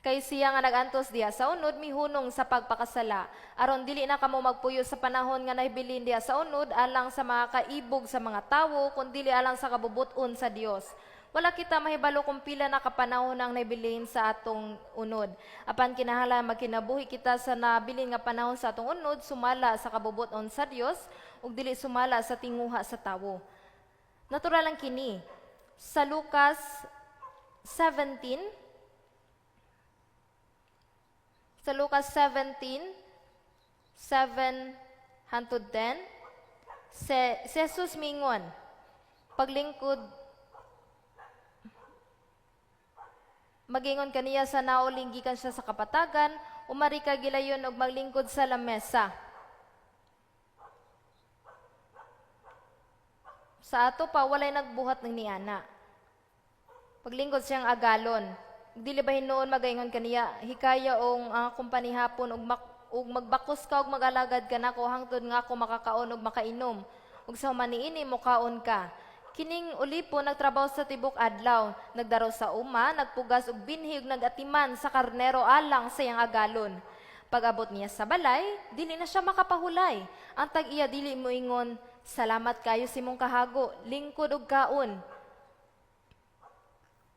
Kay siya nga nag-antos diha sa unod, mihunong sa pagpakasala. Aron dili na kamo magpuyo sa panahon nga nahibilin diha sa unod, alang sa mga kaibog sa mga tawo, kun dili alang sa kabubut-on sa Dios. Wala kita mahibalo kung pila na kapanahon ang naibilin sa atong unod. Apan kinahanglan magkinabuhi kita sa nabilin nga panahon sa atong unod, sumala sa kabubut-on sa Dios ug dili sumala sa tinguha sa tawo. Natural lang kini. Sa Lucas 17, sa Lucas 17, 7 hangtod 10, si Jesus mingon, paglingkod, magingon kaniya sa nauling gikan siya sa kapatagan, umari ka gilayon og maglingkod sa lamesa. Sa ato pa, walay nagbuhat ng niana. Paglingkod siyang agalon. Dili ba hinuon magaingon kaniya, hikaya ong ang akong panihapon ug magbakos ka og mag-alagad ka nako hangtod nga ako makakaon ug makainom. Ug sa human niini mokaon ka. Kining ulipon nagtrabaho sa tibok adlaw, nagdaro sa uma, nagpugas og binhi ug nagatiman sa karnero alang sa iyang agalon. Pag-abot niya sa balay, dili na siya makapahulay. Ang tag-iya dili moingon, salamat kayo sa imong kahago, lingkod og kaon.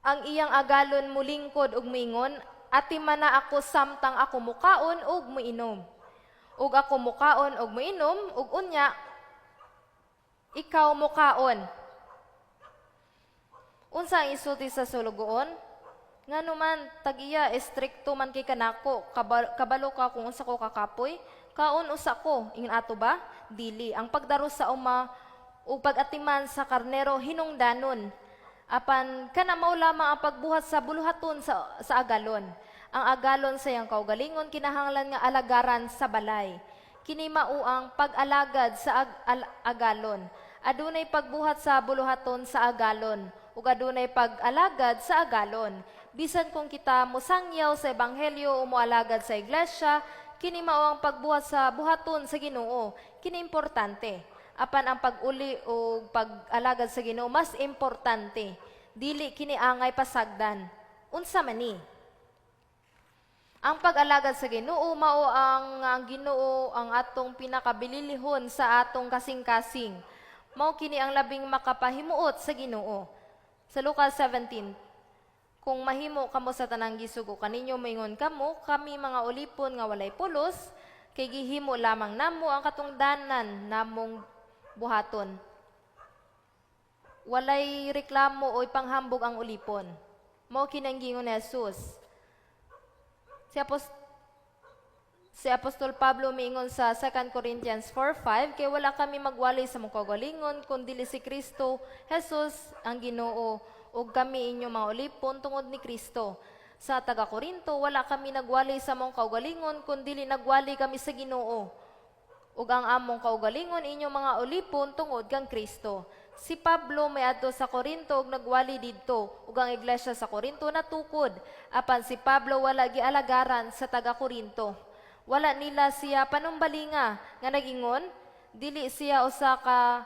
Ang iyang agalon mulingkod ug moingon, atiman na ako samtang ako mukaon ug muinom. Ug ako mukaon ug muinom, ug unya, ikaw mukaon. Unsa ang isulti sa sulugoon? Ngano man, tag-iya, estrikto man kay kanako, kabalo ka kung unsa ko kakapoy, kaon usa ko, ingon ato ba? Dili. Ang pagdaro sa uma ug pag-atiman sa karnero hinungdanon. Apan kana mao lamang ang pagbuhat sa buluhaton sa agalon. Ang agalon sa iyang kaugalingon kinahanglan nga alagaran sa balay. Kini mao ang pag-alagad sa agalon. Adunay pagbuhat sa buluhaton sa agalon ug adunay pag-alagad sa agalon. Bisan kung kita mosangyaw sa ebanghelyo o moalagad sa iglesia, kini mao ang pagbuhat sa buhaton sa Ginoo. Kini importante. Apan ang pag-uli o pag-alagad sa Ginoo mas importante. Dili kini angay pasagdan. Unsa man ni? Ang pag-alagad sa Ginoo mao ang Ginoo ang atong pinakabililihon sa atong kasing-kasing. Mao kini ang labing makapahimuot sa Ginoo. Sa Lucas 17, kung mahimo kamo sa tanang gisugo kaninyo, moingon kamo, "Kami mga ulipon nga walay pulos, kay gihimo lamang namo ang katungdanan namong buhaton." Walay reklamo o ipanghambog ang ulipon. Mao kini ang giingon ni Jesus. Si Apostol Pablo miingon sa 2 Corinthians 4:5, "Kay wala kami magwali sa among kaugalingon kun dili si Kristo Jesus ang Ginoo, ug kami inyong mga ulipon tungod ni Kristo." Sa taga Korinto, "Wala kami nagwali sa among kaugalingon kun dili nagwali kami sa Ginoo, ug ang among kaugalingon inyong mga ulipon tungod kang Kristo." Si Pablo miadto sa Korinto ug nagwali didto, ug ang iglesia sa Korinto natukod. Apan si Pablo wala gialagaran sa taga Korinto. Wala nila siya panumbalinga nga nagingon, dili siya usa ka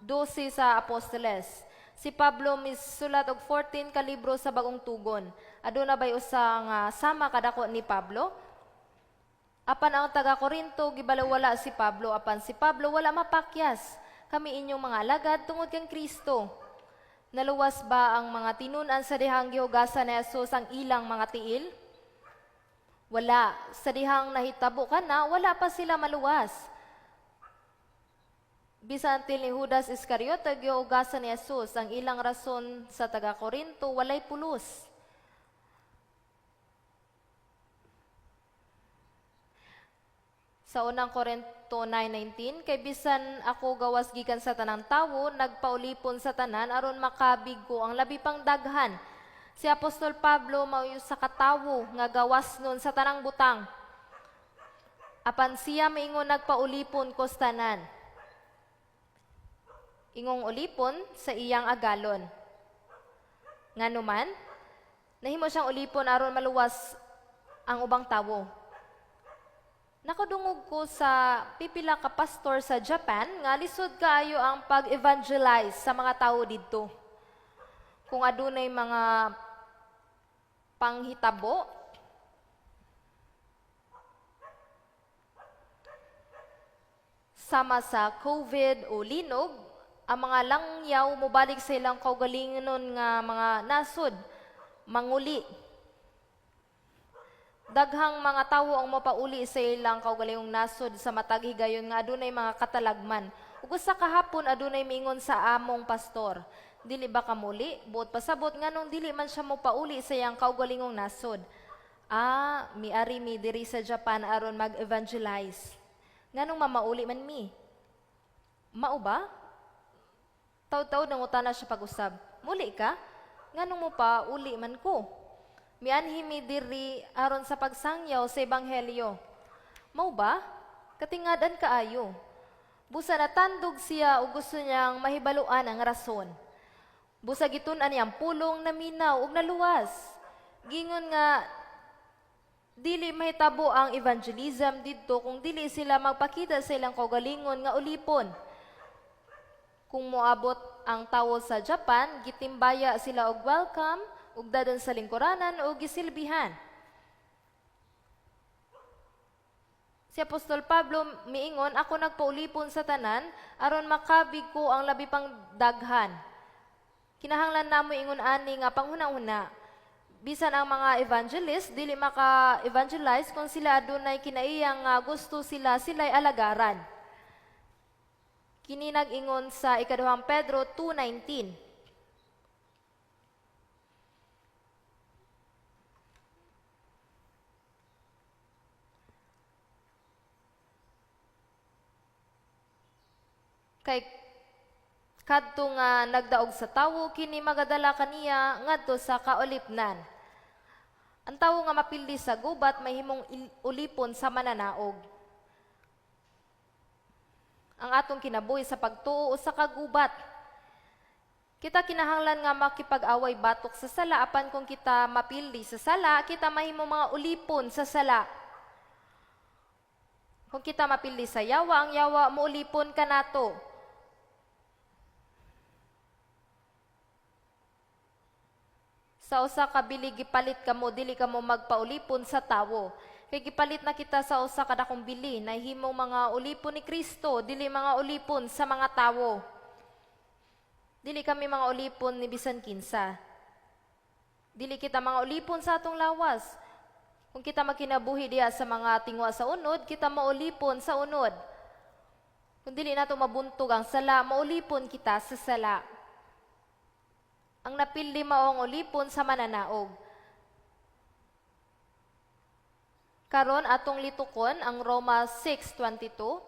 12 sa apostoles. Si Pablo misulat og 14 ka libro sa Bagong Tugon. Aduna bay usa nga sama kadako ni Pablo? Apan ang taga Korinto gibalewala si Pablo, apan si Pablo wala mapakyas. "Kami inyong mga alagad tungod kang Kristo." Naluwas ba ang mga tinun-an sa dihang gihugasan ni Jesus ang ilang mga tiil? Wala. Sa dihang nahitabo kana, wala pa sila maluwas. Bisan til ni Judas Iscariote gihugasan ni Jesus, ang ilang rason sa taga Korinto walay pulos. Sa Unang Korinto 9:19, "Kay bisan ako gawas gikan sa tanang tawo, nagpaulipon sa tanan aron makabig ko ang labi pang daghan." Si Apostol Pablo mao usa ka tawo nga gawas nun sa tanang butang. Apan siya miingon, "Nagpaulipon ko sa tanan." Ingong ulipon sa iyang agalon. Nganuman, nahimo siyang ulipon aron maluwas ang ubang tawo. Nakadungog ko sa pipila ka pastor sa Japan nga lisod kaayo ang pag-evangelize sa mga tawo didto. Kung adunay mga panghitabo, sama sa COVID o linog, ang mga langyaw mobalik sa ilang kaugalingon nga mga nasod, manguli. Daghang mga tawo ang mapauli sa ilang kaugalingong nasod sa matag higayon nga adunay mga katalagman. Ug usa ka hapon adunay miingon sa among pastor, "Dili ba ka muli?" Buot pasabot, nganong dili man siya mopauli sa iyang kaugalingong nasod. "Ah, miari mi diri sa Japan aron mag-evangelize. Nganong mamauli man mi?" "Mao ba?" Taud-taud nangutana siya pag-usab. "Muli ka? Nganong mo pa uli man ko?" "Mianhi mi diri aron sa pagsangyaw sa ebanghelyo." "Mao ba? Katingadan kaayo." Busa natandog siya ug gusto niyang mahibaluan ang rason. Busa gitun-an niyang pulong, naminaw ug naluwas. Gingon nga dili mahitabo ang evangelism didto kung dili sila magpakita sa ilang kaugalingon nga ulipon. Kung moabot ang tawo sa Japan, gitimbaya sila og welcome, ug dadon sa lingkuranan ug gisilbihan. Si Apostol Pablo miingon, "Ako nagpaulipon sa tanan aron makabig ko ang labi pang daghan." Kinahanglan namo ingon ani nga panghuna-huna. Bisan ang mga evangelist dili maka-evangelize kung sila adunay kinaiya nga gusto sila sila'y alagaran. Kini nag-ingon sa Ikaduhang Pedro 2:19. Kay kadto nga nagdaog sa tawo, kini magadala kaniya ngadto sa kaulipnan. Ang tawo nga mapildi sa gubat mahimong ulipon sa mananaog. Ang atong kinabuhi sa pagtuo usa ka gubat. Kita kinahanglan nga makipag-away batok sa sala, apan kung kita mapildi sa sala, kita mahimo mga ulipon sa sala. Kung kita mapildi sa yawa, ang yawa moulipon kanato. Sa usa ka bili gipalit kamo, dili kamo magpaulipon sa tawo. Kay gipalit na kita sa usa ka dakong bili, nahimong mga ulipon ni Kristo, dili mga ulipon sa mga tawo. Dili kami mga ulipon ni bisan kinsa. Dili kita mga ulipon sa atong lawas. Kung kita magkinabuhi diha sa mga tingwa sa unod, kita maulipon sa unod. Kung dili nato mabuntog ang sala, maulipon kita sa sala. Ang napildi mao ang ulipon sa mananaog. Karon atong litukon ang Roma 6:22.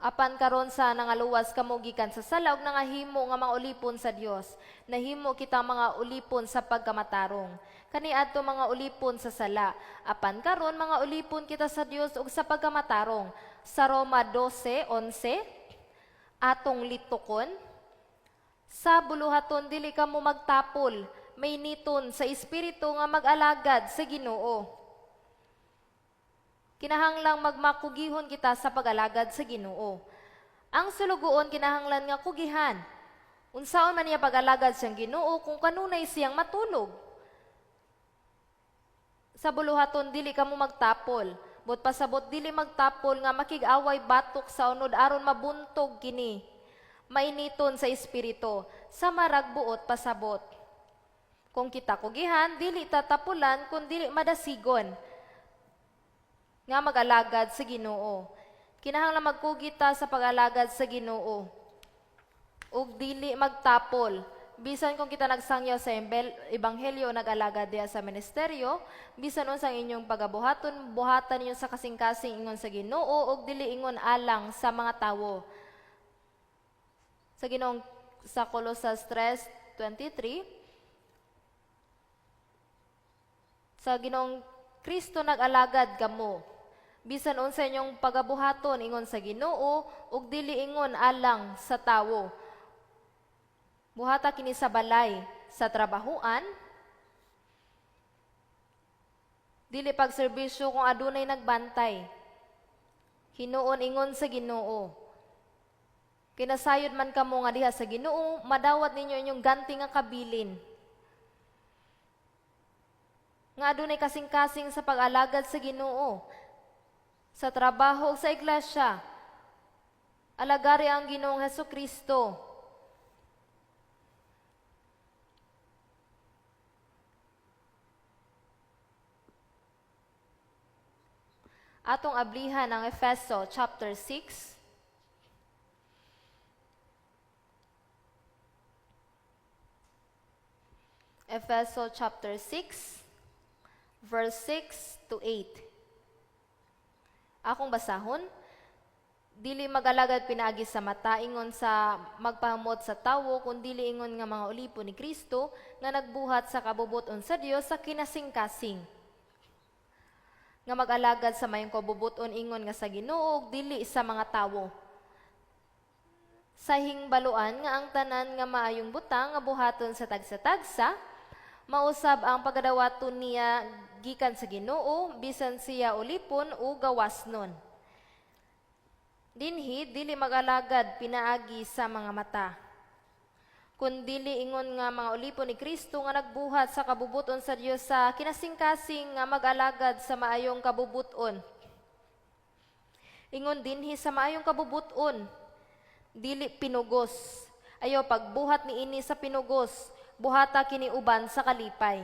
Apan karon sa nangaluwas kamo gikan sa sala ug nangahimo nga mga ulipon sa Dios, nahimo kita mga ulipon sa pagkamatarong. Kaniadto mga ulipon sa sala, apan karon mga ulipon kita sa Dios ug sa pagkamatarong. Sa Roma 12:11 atong litukon, sa buluhaton dili kamo magtapol, may niton sa espiritu nga mag-alagad sa Ginoo. Kinahanglang magmakugihon kita sa pag-alagad sa Ginoo. Ang sulugoon kinahanglan nga kugihan. Unsaon man niya pag-alagad sa Ginoo kung kanunay siyang matulog? Sa buluhaton dili kamo magtapol. But pasabot dili magtapol nga makig-away batok sa unod aron mabuntog kini. Mainiton sa espiritu, sa marag buot pasabot. Kung kita kugihan, dili tatapulan kun dili madasigon nga mag-alagad sa Ginoo. Kinahanglan magkugi ta sa pag-alagad sa Ginoo. Ug dili magtapol. Bisan kung kita nagsangyaw sa ebanghelyo o nag-alagad diha sa ministeryo, bisan unsang inyong pagabuhaton, buhatan ninyo sa kasing-kasing ingon sa Ginoo ug dili ingon alang sa mga tawo. Sa Ginoong sa Colosas 3:23, sa Ginoong Kristo nag-alagad kamo. Bisan unsa inyong pagabuhaton ingon sa Ginoo ug dili ingon alang sa tawo. Buhata kini sa balay, sa trabahuan, dili pagserbisyo kung adunay nagbantay. Hinuon ingon sa Ginoo. Kinasayod man kamo nga diha sa Ginoo, madawat ninyo inyong ganti nga kabilin. Nga adunay kasing-kasing sa pag-alagad sa Ginoo, sa trabaho ug sa iglesia. Alagari ang Ginoong Hesukristo. Atong ablihan ang Efeso chapter 6. Efeso chapter 6, verse 6 to 8. Akong basahon, dili mag-alagad pinaagi sa mata ingon sa magpahamot sa tawo, kun dili ingon nga mga ulipon ni Kristo nga nagbuhat sa kabubuton sa Dios sa kinasingkasing. Nga mag-alagad sa mayong kabubuton ingon nga sa Ginoo ug dili sa mga tawo. Sa hingbaluan nga ang tanan nga maayong butang nga buhaton sa tagsa-tagsa, mausab ang pagadawaton niya gikan sa Ginoo, bisan siya ulipon o gawasnon. Dinhi dili mag-alagad pinaagi sa mga mata, kun dili ingon nga mga ulipon ni Kristo nga nagbuhat sa kabubuton sa Dios sa kinasingkasing nga mag-alagad sa maayong kabubuton. Ingon dinhi sa maayong kabubuton, dili pinugos. Ayaw pagbuhat niini sa pinugos, buhata kini uban sa kalipay.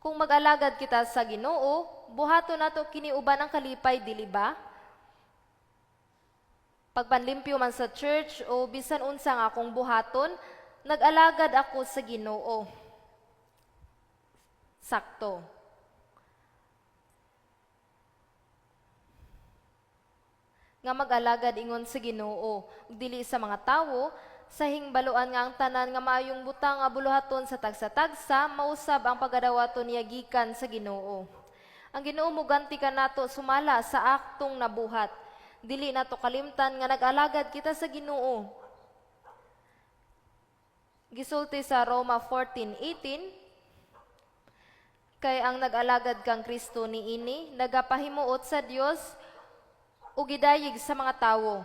Kung mag-alagad kita sa Ginoo, buhaton nato kini uban ang kalipay, dili ba? Pagpanlimpyo man sa church o bisan unsa nga akong buhaton, nag-alagad ako sa Ginoo. Sakto. Nga mag-alagad ingon sa Ginoo, ug dili sa mga tawo, sa hingbaluan nga ang tanan nga maayong butang nga buluhaton sa tagsa-tagsa, mausab ang pagadawaton niya gikan sa Ginoo. Ang Ginoo moganti kanato sumala sa aktong nabuhat. Dili nato kalimtan nga nag-alagad kita sa Ginoo. Gisulti sa Roma 14:18, kay ang nag-alagad kang Kristo niini nagapahimuot sa Dios ug gidayeg sa mga tawo.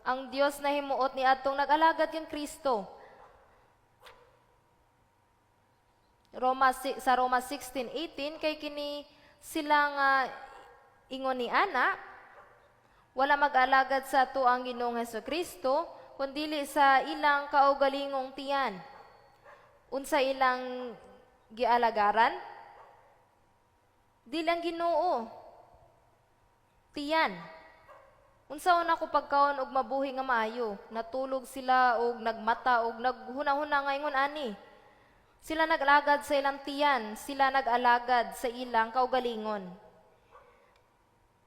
Ang Dios nahimuot ni adtong nag-alagad kang Kristo. Sa Roma 16:18, kay kini sila nga ingon ni ana wala mag-alagad sa ato ang Ginoong Hesus Kristo kundili sa ilang kaugalingong tiyan. Unsa ilang gialagaran? Dili ang Ginoo. Tiyan. Unsaon ako pagkaon og mabuhi nga maayo? Natulog sila og nagmata og naghuna-huna nga ingon ani. Sila nag-alagad sa ilang tiyan, sila nag-alagad sa ilang kaugalingon.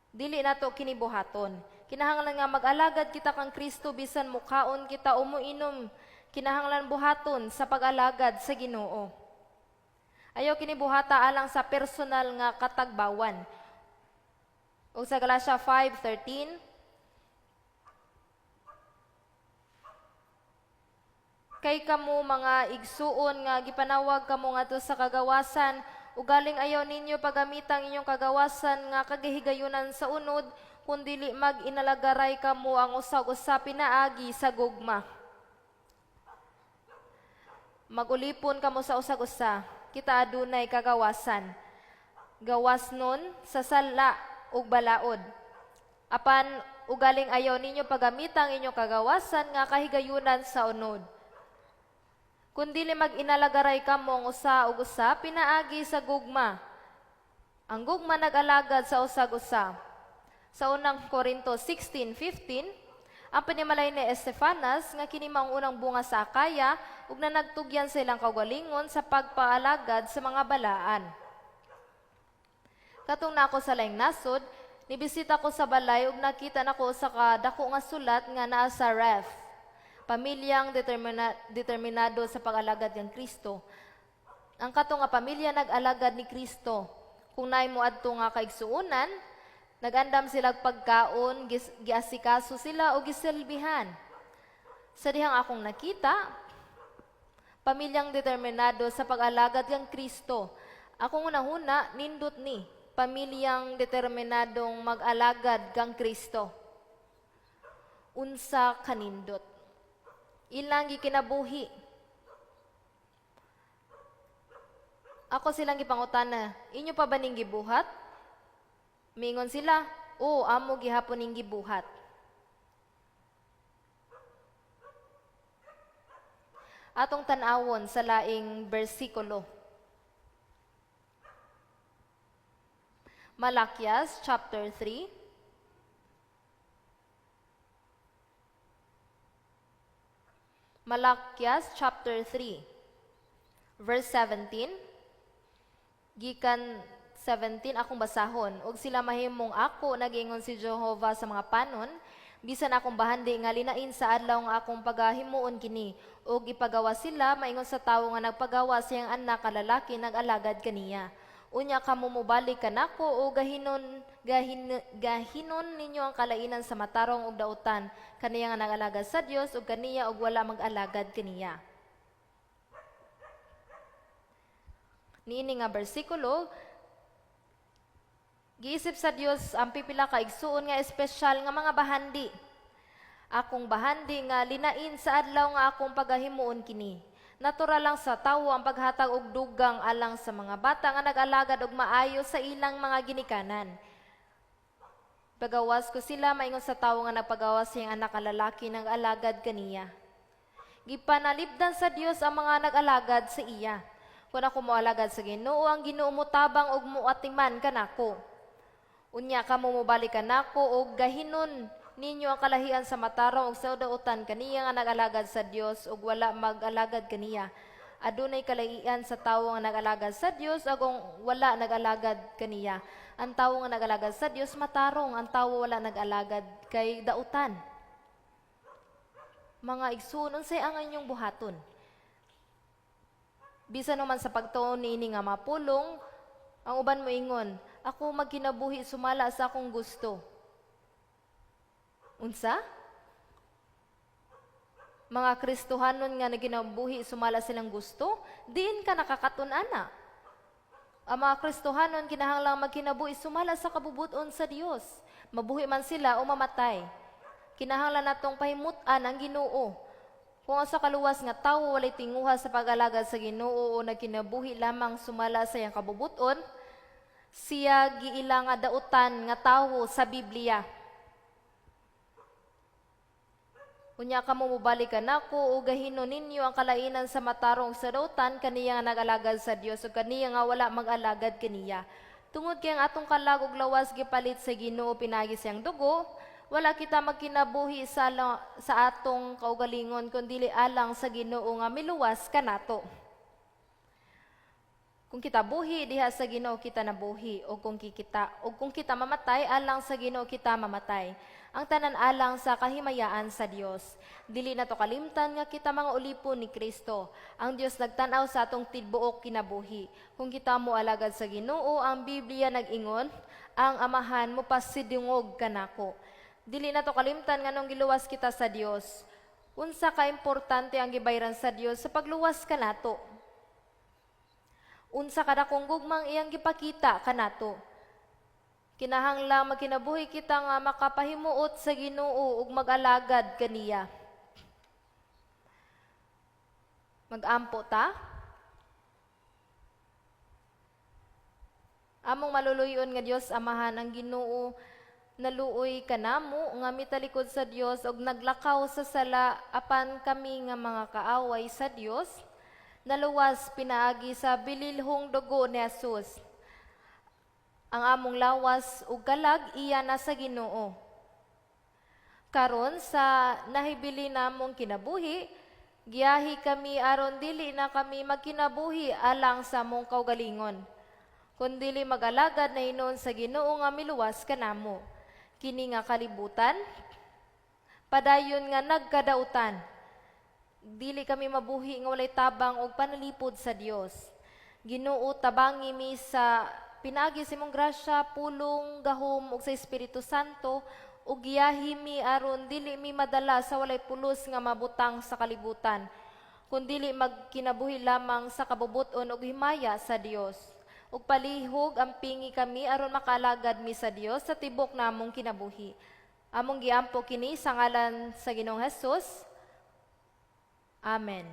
Dili nato kini buhaton. Kinahanglan nga mag-alagad kita kang Kristo bisan mukaon kita o muinom. Kinahanglan buhaton sa pag-alagad sa Ginoo. Ayaw kini buhata alang sa personal nga katagbawan. O sa Galatia 5:13, kay kamo mga igsuon nga gipanawag kamo ngadto sa kagawasan, ugaling ayaw ninyo pagamitang inyong kagawasan nga kagahigayunan sa unod, kundili mag-inalagaray kamo ang usag-usa pinaagi sa gugma. Magulipon kamo sa usag-usa, kita adunay kagawasan. Gawas nun sa sala ug balaod. Apan ugaling ayaw ninyo pagamitang inyong kagawasan nga kahigayunan sa unod. Kundili mag-inalagaray kamo ang usa ug usa pinaagi sa gugma. Ang gugma nag-alagad sa usag-usa. Sa unang Korinto 16:15, ang panimalay ni Estefanas nga kini maong unang bunga sa Akaya ug nanagtugyan sa ilang kaugalingon sa pagpaalagad sa mga balaan. Katong nako sa laing nasod, nibisita ko sa balay ug nakita nako sa kadako nga sulat nga naa sa ref. Pamilyang determinado sa pag-alagad kang Kristo. Ang kato nga pamilya nag-alagad ni Kristo. Kung naay mo adto nga kaigsuonan, nag-andam sila pagkaon, giasikaso sila o gisilbihan. Sa dihang akong nakita, pamilyang determinado sa pag-alagad kang Kristo. Akong unahuna, nindot ni, pamilyang determinadong mag-alagad kang Kristo. Unsa kanindot. Ilang gikinabuhi. Ako silang gipangutana, inyo pa ba ning gibuhat? Miingon sila, oo, amo gihapon ning gibuhat. Atong tan-awon sa laing bersikulo. Malakias chapter 3. Malakias chapter 3, verse 17. Gikan 17 akong basahon. Og sila mahimong ako, nagingon si Jehova sa mga panon, bisan akong bahandi nga linain sa adlaw nga akong pagahimuon kini, og ipagawa sila maingon sa tawo nga nagpagawa siyang anak ka lalaki nag-alagad kaniya. Unya kamo mobalik kanako o gahinon ninyo ang kalainan sa matarong og dautan kaniya nga nag-alagad sa Dios ug kaniya og wala mag-alagad kaniya. Niini nga bersikulo, giisip sa Dios ang pipila ka igsuon nga espesyal nga mga bahandi. Akong bahandi nga linain sa adlaw nga akong pagahimuon kini. Natural lang sa tawo ang paghatag og dugang alang sa mga bata nga nag-alagad og maayo sa ilang mga ginikanan. Pagawas ko sila maingon sa tawo nga nagpagawas siyang anak nga lalaki nang alagad kaniya. Gipanalipdan sa Dios ang mga nag-alagad sa iya. Kung ako moalagad sa Ginoo, ang Ginoo motabang og moatiman kanako. Unya kamo mobalik kanako og gahinon ninyo ang kalahian sa matarong og sa dautan kaniya nga nag-alagad sa Dios ug wala mag-alagad kaniya. Adunay kalahian sa tawo nga nag-alagad sa Dios agong wala nag-alagad kaniya. Ang tawo nga nag-alagad sa Dios matarong, ang tawo wala nag-alagad kay dautan. Mga igsoon, unsay ang inyong buhaton? Bisan naman sa pagtuon niini nga mapulong, ang uban moingon, ako magkinabuhi sumala sa akong gusto. Unsa? Mga Kristohanon nga nagkinabuhi sumala silang gusto, diin ka nakakatun-ana. Ang mga Kristohanon kinahanglang magkinabuhi sumala sa kabubuton sa Dios. Mabuhi man sila o mamatay. Kinahanglan natong pahimut-an ang Ginoo. Kung ang usa ka luwas nga tawo walay tinguha sa pag-alagad sa Ginoo o nagkinabuhi lamang sumala sa iyang kabubuton, siya giila nga dautan nga tawo sa Biblia. Unya kamo mobalik kanako ug gahinon ninyo ang kalainan sa matarong sa dautan, kaniya nga nag-alagad sa Dios ug kaniya nga wala mag-alagad kaniya. Tungod kay ang atong kalag ug lawas gipalit sa Ginoo pinaagi sa iyang dugo, wala kita magkinabuhi sa atong kaugalingon kun dili alang sa Ginoo nga miluwas kanato. Kung kita buhi diha sa Ginoo kita nabuhi, o kung kita mamatay, alang sa Ginoo kita mamatay. Ang tanan alang sa kahimayaan sa Dios. Dili nato kalimtan nga kita mga ulipon ni Kristo. Ang Dios nagtan-aw sa atong tibuok kinabuhi. Kung kita mo alagad sa Ginoo, ang Biblia nag-ingon, ang Amahan mo pasidungog kanako. Dili nato kalimtan nganong giluwas kita sa Dios. Unsa ka importante ang gibayran sa Dios sa pagluwas kanato? Unsa kadakong gugmang iyang gipakita kanato? Kinahanglan magkinabuhi kita nga makapahimuot sa Ginoo ug mag-alagad kaniya. Mag-ampo ta. Among maluluyon nga Dios Amahan, ang Ginoo naluoy kanamo nga mitalikod sa Dios ug naglakaw sa sala, apan kami nga mga kaaway sa Dios naluwas pinaagi sa bililhong dugo ni Jesus. Ang among lawas ug kalag iya na sa Ginoo. Karon sa nahibili namong kinabuhi, giyahi kami aron dili na kami magkinabuhi alang sa among kaugalingon, kundili mag-alagad na hinuon sa Ginoo nga miluwas kanamo. Kini nga kalibutan padayon nga nagkadautan. Dili kami mabuhi nga walay tabang og panalipod sa Dios. Ginoo, tabangi mi sa pinaagi sa imong grasya, pulong, gahom ug sa Espiritu Santo ug giyahi mi aron dili mi madala sa walay pulos nga mabutang sa kalibutan, kundili magkinabuhi lamang sa kabubut-on ug himaya sa Dios. Ug palihog ampingi kami aron makaalagad mi sa Dios sa tibok namong kinabuhi. Among giampo kini sa ngalan sa Ginoong Hesus. Amen.